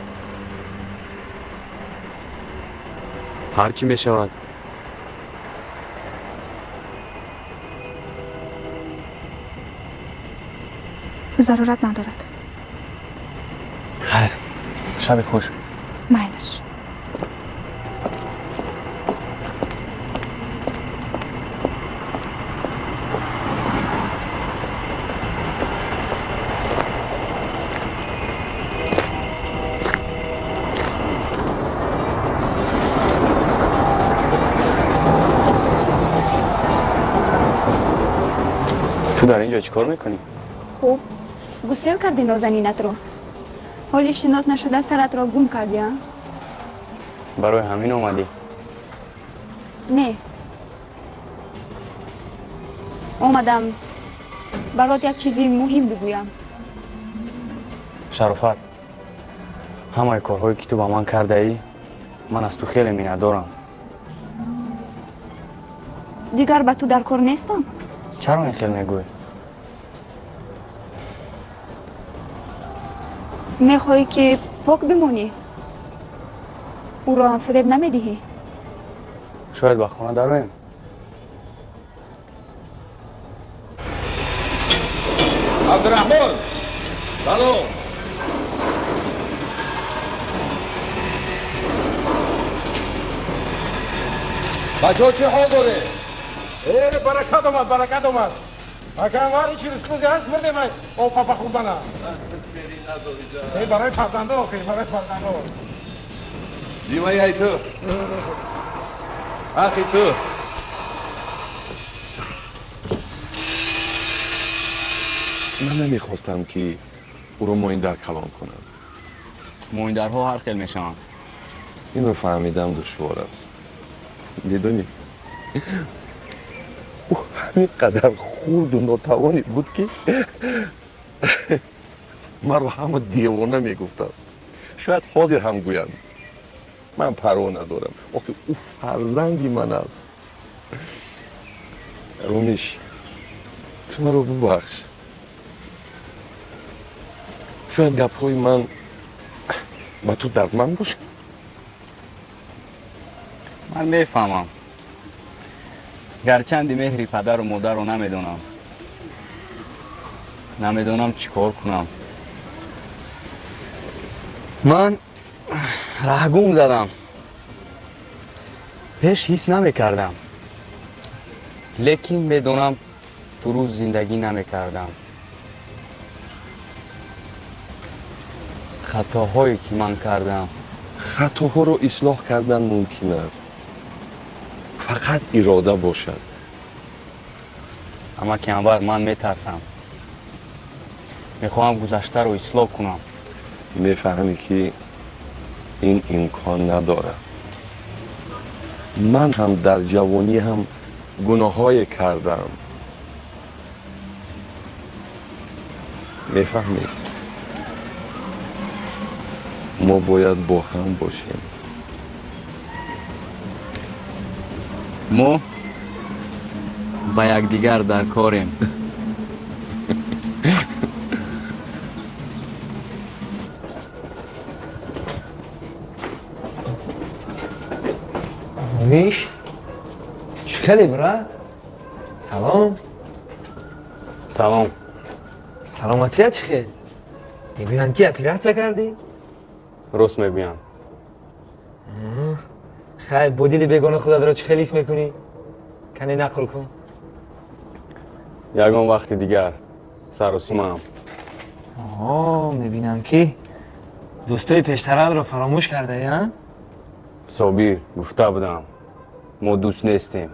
Ҳар чӣ мешавад. Зарурат надорад. Хайр, шаби хуш. Майлаш. Ту дар ин ҷо чӣ кор мекунӣ? Хуб, гусел кардӣ нозанинатро. Ҳоли шинос нашуда саратро гум кардӣ, а? Барои ҳамин омадӣ? Не, омадам барот як чизи муҳим бигӯям. Шарофат, ҳамаи корҳое, ки ту ба ман кардаӣ, ман аз ту хеле миннатдорам. Дигар ба ту дар кор нестам? Чаро ин хел мегӯӣ? Мехоҳӣ, ки пок бимонӣ? Ӯро ҳам фиреб намедиҳӣ? Шояд ба хона дароем. Абдураҳмон, салом. Бачаҳо, чӣ ҳол доред? Э, баракат омад, баракат омад. Ака Анвар, ин чиз рӯзе ҳаст, мурдем ай об папа хӯрдана. Э, барои фарзандо, охи, барои фарзандо. Димаи ай ту. Ҳақи ту. Ман намехостам, ки ӯро моиндар калон кунам. Моиндарҳо ҳар хел мешаванд. Инро фаҳмидан душвор аст. Медонӣ, ӯ ҳамин қадар хурду нотавоне буд, ки маро ҳама девона мегуфтанд. Шояд ҳозир ҳам гӯянд. Ман парво надорам. Охи, ӯ фарзанди ман аст. Ромиш, ту маро бубахш. Шояд гапҳои ман ба ту дардманд бошад. Ман мефаҳмам. Гарчанди меҳри падару модарро намедонам. Намедонам чӣ кор кунам. Ман раҳгум задам. Пеш ҳис намекардам. Лекин медонам, дуруст зиндагӣ намекардам. Хатоҳое, ки ман кардам. Хатоҳоро ислоҳ кардан мумкин аст. Фақат ирода бошад. Амаки Анвар, ман метарсам. Мехоҳам гузаштаро ислоҳ кунам. Мефаҳмӣ, ки ин имкон надорад. Ман ҳам дар ҷавонӣ ҳам гуноҳҳое кардам. Мефаҳмӣ? Мо бояд бо ҳам бошем. Мо ба якдигар дар корем. Миш, чӣ хеле, брат? Салом. Салом. Саломатият чӣ хел? Мегӯянд, ки оператсия кардӣ? Рост мегӯям. Хайр, бо дили бегона худатро чӣ хел ҳис мекунӣ? Кане нақл кун. Ягон вақти дигар, саросимаам. Оҳо, мебинам, ки дӯстои пештаратро фаромӯш кардаӣ, а? Собир, гуфта будам, мо дӯст нестем.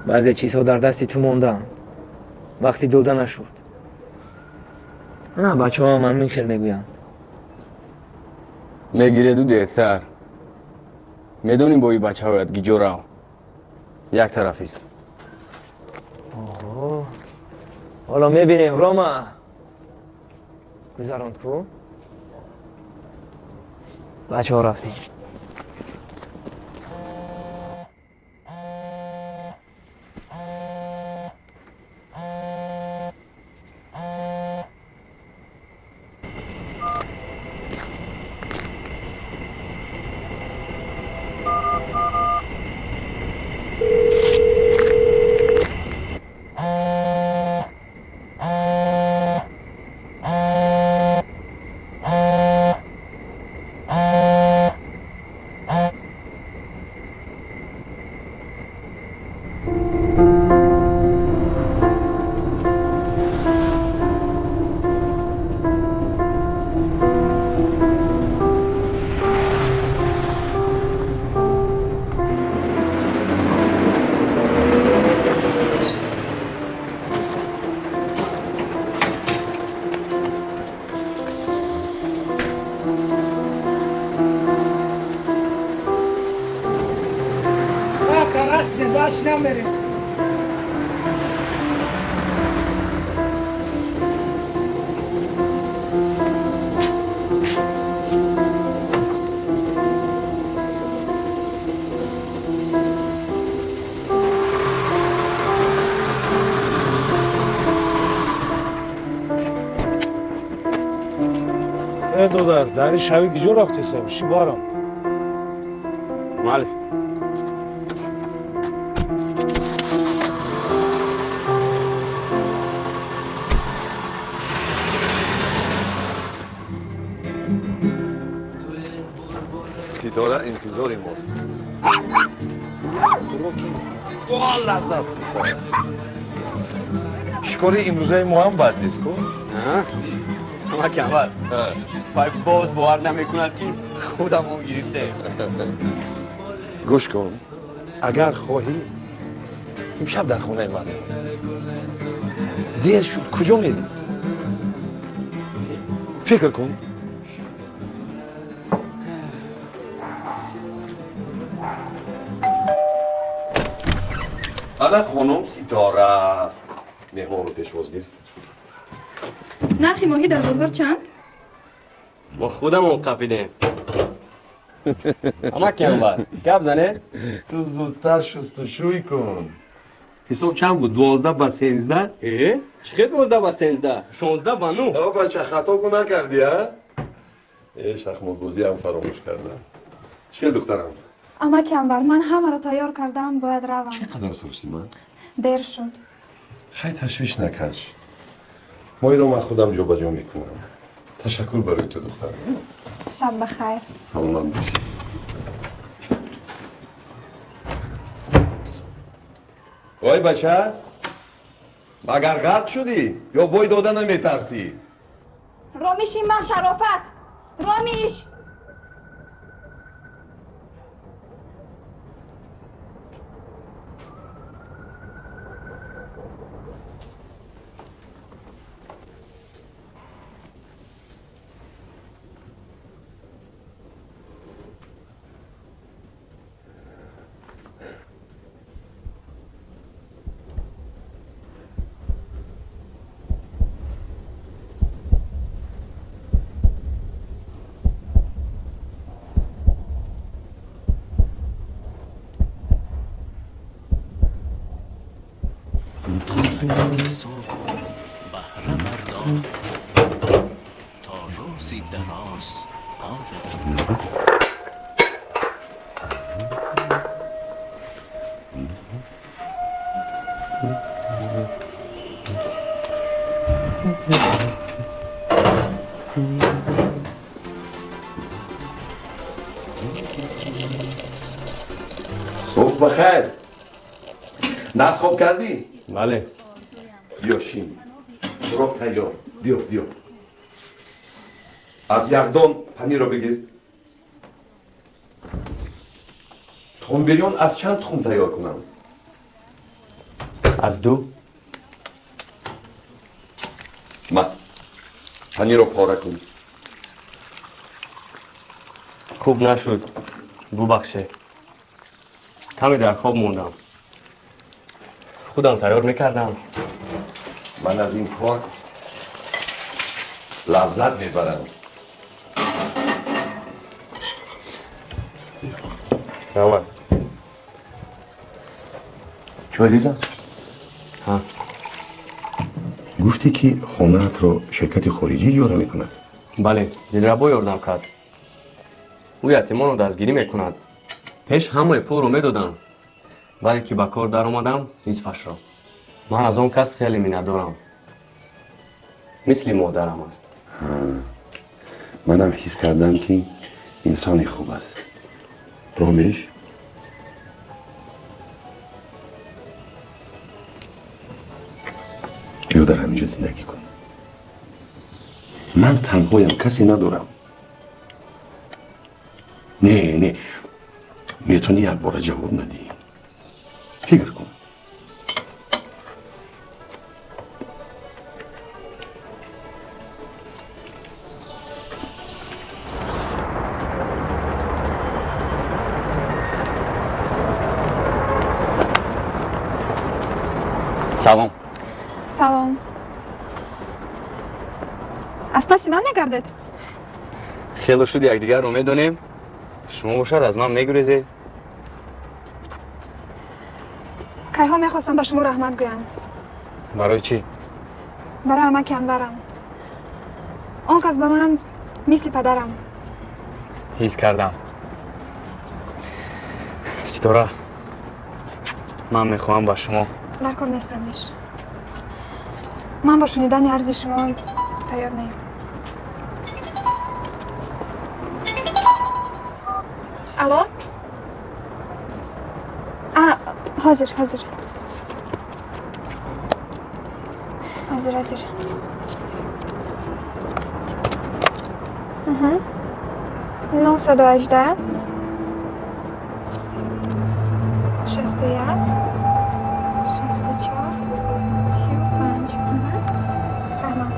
Баъзе чизҳо дар дасти ту мондаанд, вақти дода нашуд. На, бачаҳоам ҳамин хел мегӯянд. Мегиреду дертар. Медонӣ, бо ин бачаҳоят гиҷо рав, як тарафист. Оҳо, ҳоло мебинем. Рома, гузаронд ку. Бачаҳо, рафтем. Намерем. Э, додар, дар ин шави гиҷо рафтесем? Ши барам. Малиш. Ситора интизори мост. Хӯроки бо лаззат пухтааст. Шикори имрӯзаи мо ҳам бад нест ку? Амаки Анвар, вай боз бовар намекунад, ки худамон гирифтем. Гӯш кун, агар хоҳӣ, имшаб дар хонаи ман. Дер шуд, куҷо мерӣ? Фикр кун. Ана хонум Ситора, меҳмонро пешвоз гир. Нархи моҳӣ дар бозор чанд? Мо худамон қапидем. Амаки Анвар, гап занед. Ту зудтар шустушӯй кун. Ҳисоб чанд буд? 12 ба 13? Э, чӣ хел 12 ба 13? 16 ба 9. О, бача, хато ку накардӣ, а? Э, шахмотбозиам фаромӯш кардам. Чӣ хел, духтарам? Амаки Анвар, ман ҳамаро тайёр кардам, бояд равам. Чӣ қадар саросима? Дер шуд. Хай, ташвиш накаш. Моҳиро ман худам ҷобаҷо мекунам. Ташаккур барои ту, духтарам. Шаб бахайр. Саломат бошӣ. Ой, бача, магар ғарқ шудӣ ё бой дода наметарсӣ? Ромиши ман, шарофат, ромиш. صبح بهره بردار تا روزی دراز آیدم. صبح بخیر. ناز خوب کردی؟ بله. بیا شین. خوراک تیار. بیا بیا. از یخدان پنیر رو بگیر. تخم بریان از چند تخم تیار کنم؟ از 2. ما پنیر رو پاره کن. خوب نشد. ببخشه. کمی در خواب موندم. خودم تیار میکردم. من از این کار لذت میبرم. تمام. چای ریزم؟ ها. گفتی که خانه‌ات رو شرکت خارجی اجاره میکند. بله، دلربا یاردم کرد. او یتیمان رو دستگیری میکند. پیش همه پول رو میدادم، ولی که به کار در اومدم نصفش را. من از اون کس خیلی منت دارم. مثل مادرم است. منم حس کردم که انسانی خوب است. رامش بیا در همینجا زندگی کن. من تنهایم، کسی ندارم. نه نه، میتونی یک بار جواب ندی. فکر کن. سلام. سلام. از پس من میگردید؟ خیلی شد یکدیگر رو میدونیم. شما باشد از من میگریزید. کیها میخواستم به شما رحمت گویم. برای چی؟ برای عمک انورم. آن کس به من مثل پدرم. حس کردم. ستاره، من میخواهم با شما. در کار نیست رامش. من با شنیدن عرض شما تیار نیم. الو؟ حاضر حاضر حاضر حاضر. 918 61 64 35. رحمت.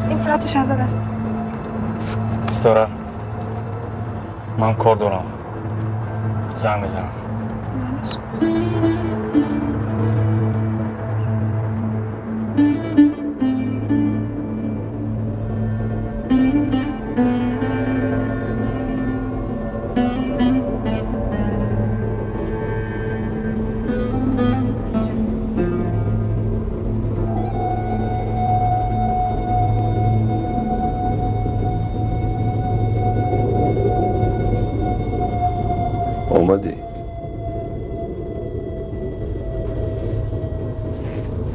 این صورت شهزاد است. ستاره، من کار دارم. زنگ بزنم. آمدی.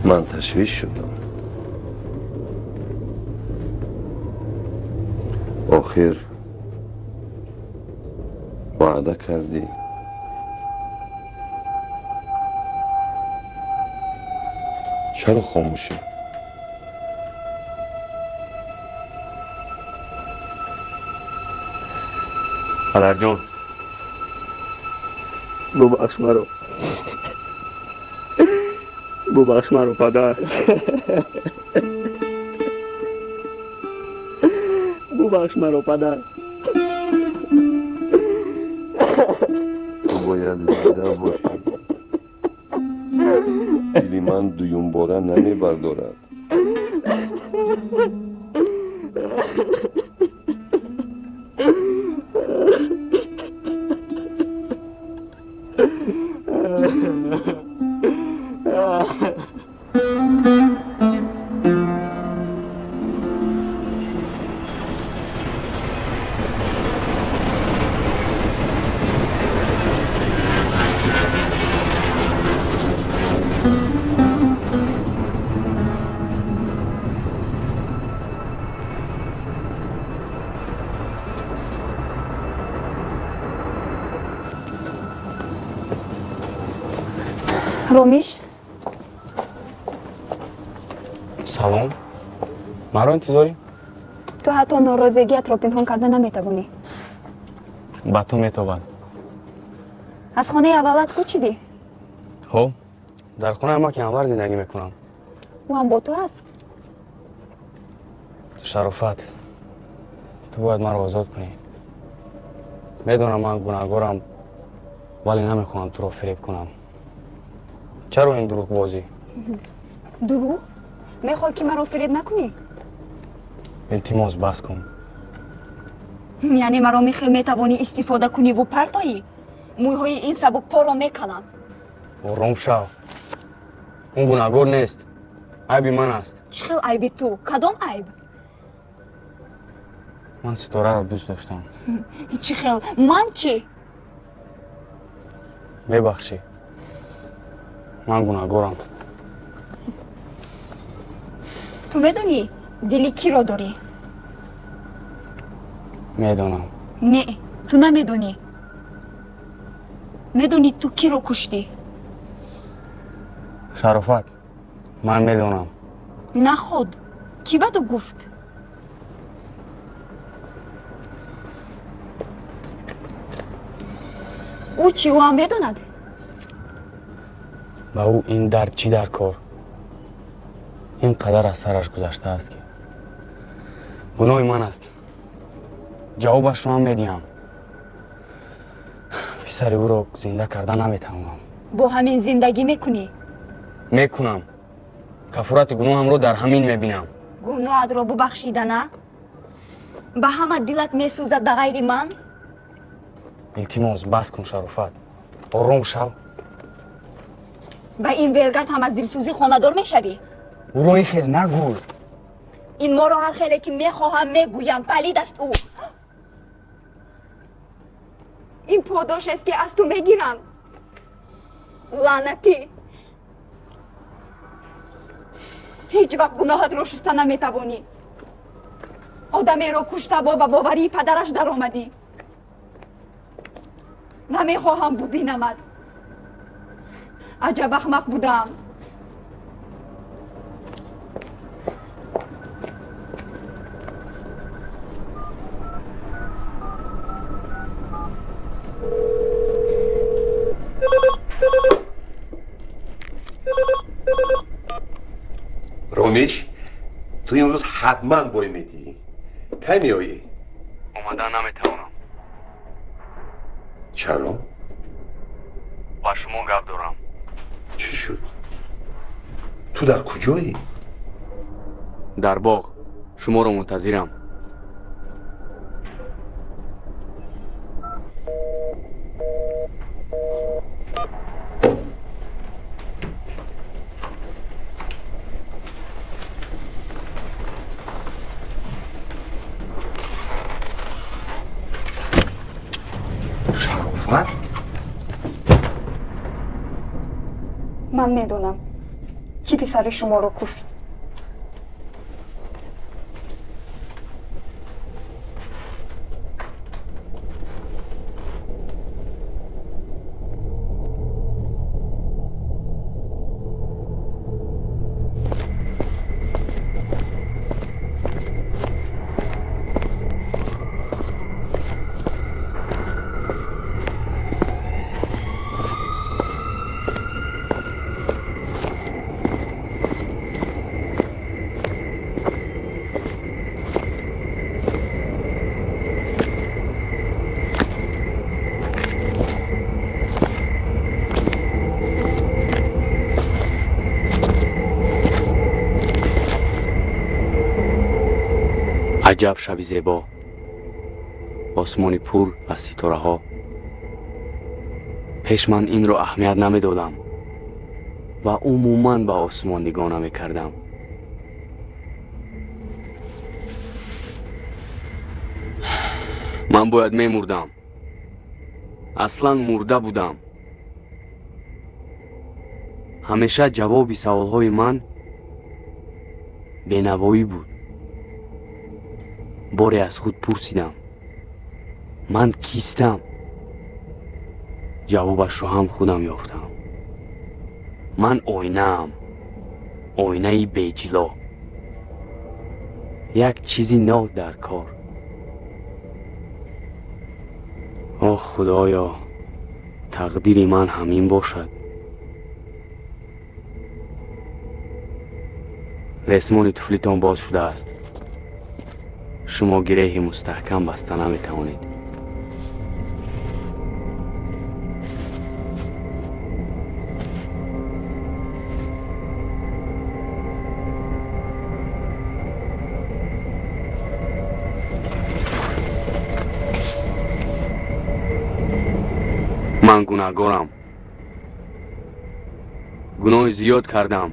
من تشویش شدم. آخر وعده کردی. چرا خاموشی؟ پدر جان، ببخش مرا. ببخش مرا پدر. ببخش مرا پدر. تو باید زنده باشی. دل من دویم باره نمی بردارد. Ромиш. Салом. Маро интизорӣ? Ту ҳатто норозигиятро пинҳон карда наметавонӣ. Ба ту метобад. Аз хонаи аввалат кӯчидӣ? Ҳо, дар хонаи амаки Анвар зиндагӣ мекунам. Ӯ ҳам бо ту аст? Шарофат, ту бояд маро озод кунӣ. Медонам ман гунаҳгорам, вале намехоҳам туро фиреб кунам. Чаро ин дурӯғбозӣ? Дурӯғ? Мехоҳӣ ки маро фиреб накунӣ? Илтимос, бас кун. Яъне маро михел метавонӣ истифода куниву партоӣ? Мӯйҳои ин сабукпоро мекалам. Ором шав. Ӯ гунаҳгор нест. Айби ман аст. Чӣ хел айби ту? Кадом айб? Ман Ситораро дӯст доштам. Чӣ хел? Ман чӣ? Мебахшӣ. Ман гунаҳгорам. Ту медонӣ дили киро дорӣ? Медонам. Не, ту намедонӣ. Медонӣ ту киро куштӣ? Шарофат, ман медонам. Наход, кӣ ба ту гуфт? Ӯ чӣ, ӯ ҳам медонад? Ба ӯ ин дард чӣ дар кор? Ин қадар аз сараш гузаштааст ки гуноҳи ман аст. Ҷавобашро ҳам медиҳам. Писари ӯро зинда карда наметавонам. Бо ҳамин зиндагӣ мекунӣ? Мекунам. Кафорати гуноҳамро дар ҳамин мебинам. Гуноҳатро бубахшида, на? Ба ҳама дилат месӯзад ба ғайри ман? Илтимос, бас кун, Шарофат. Ором шав. Ба ин велгард ҳам аз дилсӯзӣ хонадор мешавӣ? Ӯро ин хел нагӯй. Ин моро ҳар хеле ки мехоҳам мегӯям, палид аст ӯ. Ин подошест ки аз ту мегирам. Лаънатӣ. Ҳеҷ вақт гуноҳатро шуста наметавонӣ. Одамеро кушта бо ба боварии падараш даромадӣ. Намехоҳам бубинамад. Аҷаб ахмақ будаам. Ромиш, ту имрӯз ҳатман бой медиҳӣ. Кай меоӣ? Омада наметавонам. Чаро? Ба шумо гап дорам. Чӣ шуд? Ту дар куҷоӣ? Дар боғ. Шуморо мунтазирам. Шарофат? Ман медонам, кӣ писари шуморо кушт. Аҷаб шаби зебо, осмони пур аз ситораҳо. Пеш ман инро аҳамият намедодам ва умуман ба осмон нигоҳ намекардам. Ман бояд мемурдам. Аслан мурда будам. Ҳамеша ҷавоби саволҳои ман бенавоӣ буд. Боре аз худ пурсидам: ман кистам? Ҷавобашро ҳам худам ёфтам. Ман оинаам, оинаи беҷило. Як чизи нав дар кор. Оҳ, Худоё, тақдири ман ҳамин бошад. Ресмони туфлитон боз шудааст. Шумо гиреҳи мустаҳкам баста наметавонед. Ман гунаҳгорам. Гуноҳи зиёд кардам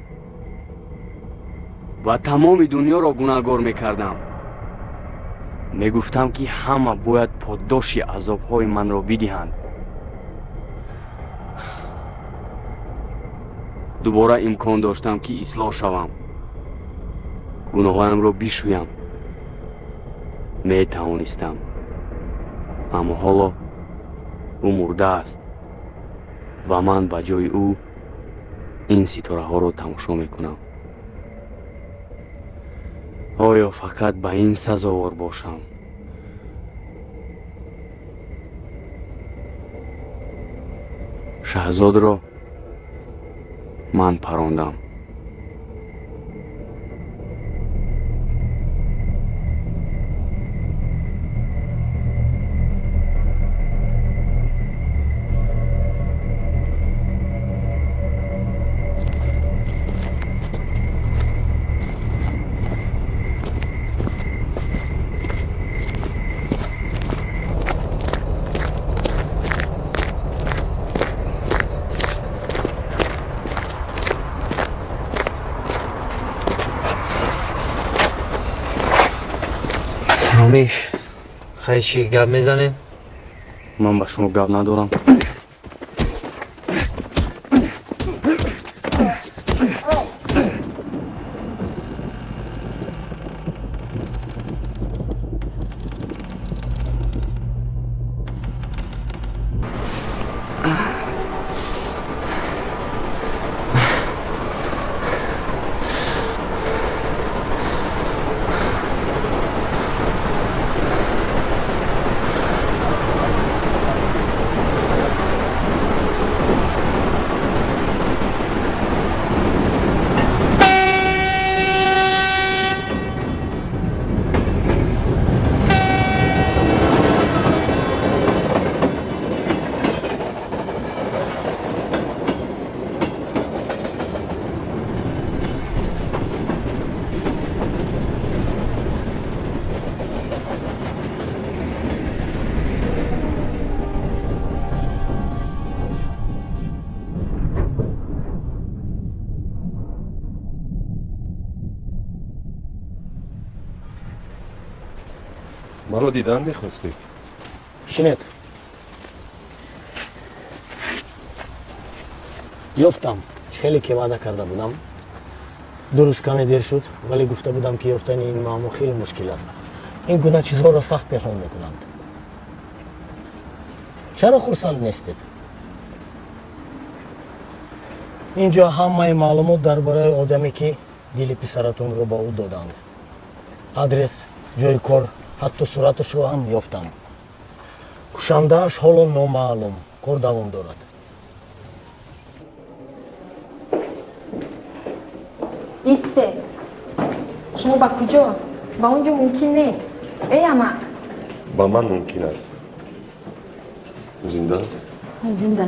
ва тамоми дунёро гунаҳгор мекардам. Мегуфтам, ки ҳама бояд поддоши азобҳои манро бидиҳанд. Дубора имкон доштам, ки ислоҳ шавам, гуноҳҳоямро бишӯям. Метавонистам, аммо ҳоло ӯ мурдааст ва ман ба ҷои ӯ ин ситораҳоро тамошо мекунам. Оё фақат ба ин сазовор бошам? Шаҳзодро ман парондам. Ромиш, хай чӣ гап мезанем? Ман ба шумо гап надорам. Маро дидан мехостед? Шинед. Ёфтам. Хеле ки ваъда карда будам. Дуруст каме дер шуд, вале гуфта будам, ки ёфтани ин муаммо хеле мушкил аст. Ин гуна чизҳоро сахт пинҳон мекунанд. Чаро хурсанд нестед? Инҷо ҳамаи маълумот дар бораи одаме, ки дили писаратонро ба ӯ доданд. Адрес, ҷои кор, ҳатто сураташро ҳам ёфтам. Кушандааш ҳоло номаълум, кор давом дорад. Исте, шумо ба куҷо? Ба он ҷо мумкин нест. Эй, амак! Ба ман мумкин аст. Зинда аст? Зинда.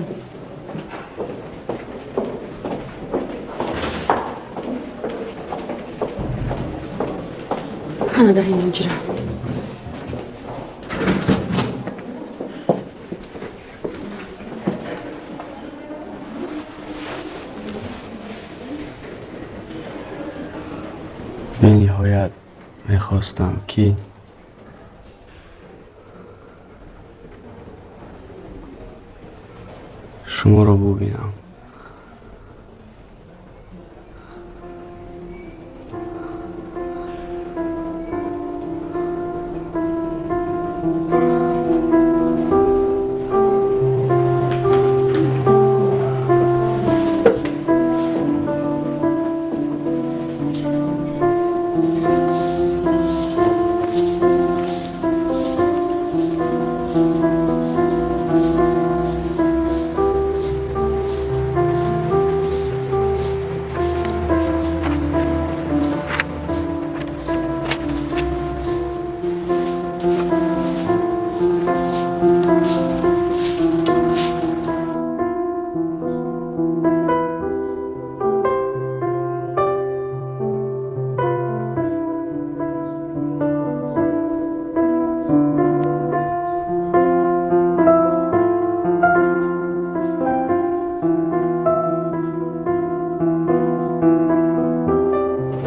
Ана дар ин ҳуҷра. Бениҳоят мехостам, ки шуморо бубинам.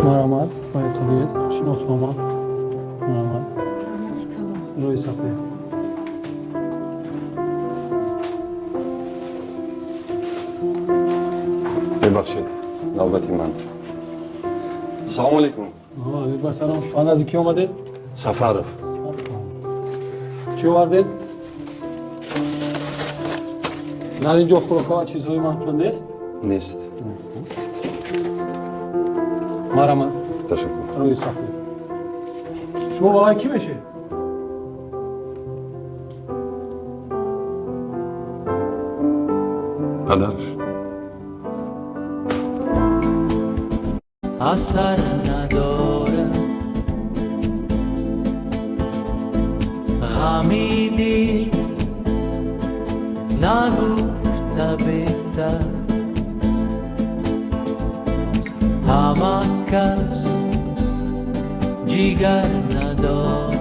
Марҳамат, фаятулиет, шиноснома. Марҳамат. Рӯи сафед. Мебахшед, навбати ман. Салому алейкум. Алейкум ассалом. Ба назди кӣ омадед? Сафаров. Чӣ овардед? Дар ин ҷо хӯрокҳо ва чизҳои манфиат нест? Нест. Марҳамат. Ташаккур. Рӯи сафед. Шумо балаи кӣ мешед? Падараш. Асар надорад ғами дил, нагуфта беҳтар. Ҳама кас ҷигар надорад.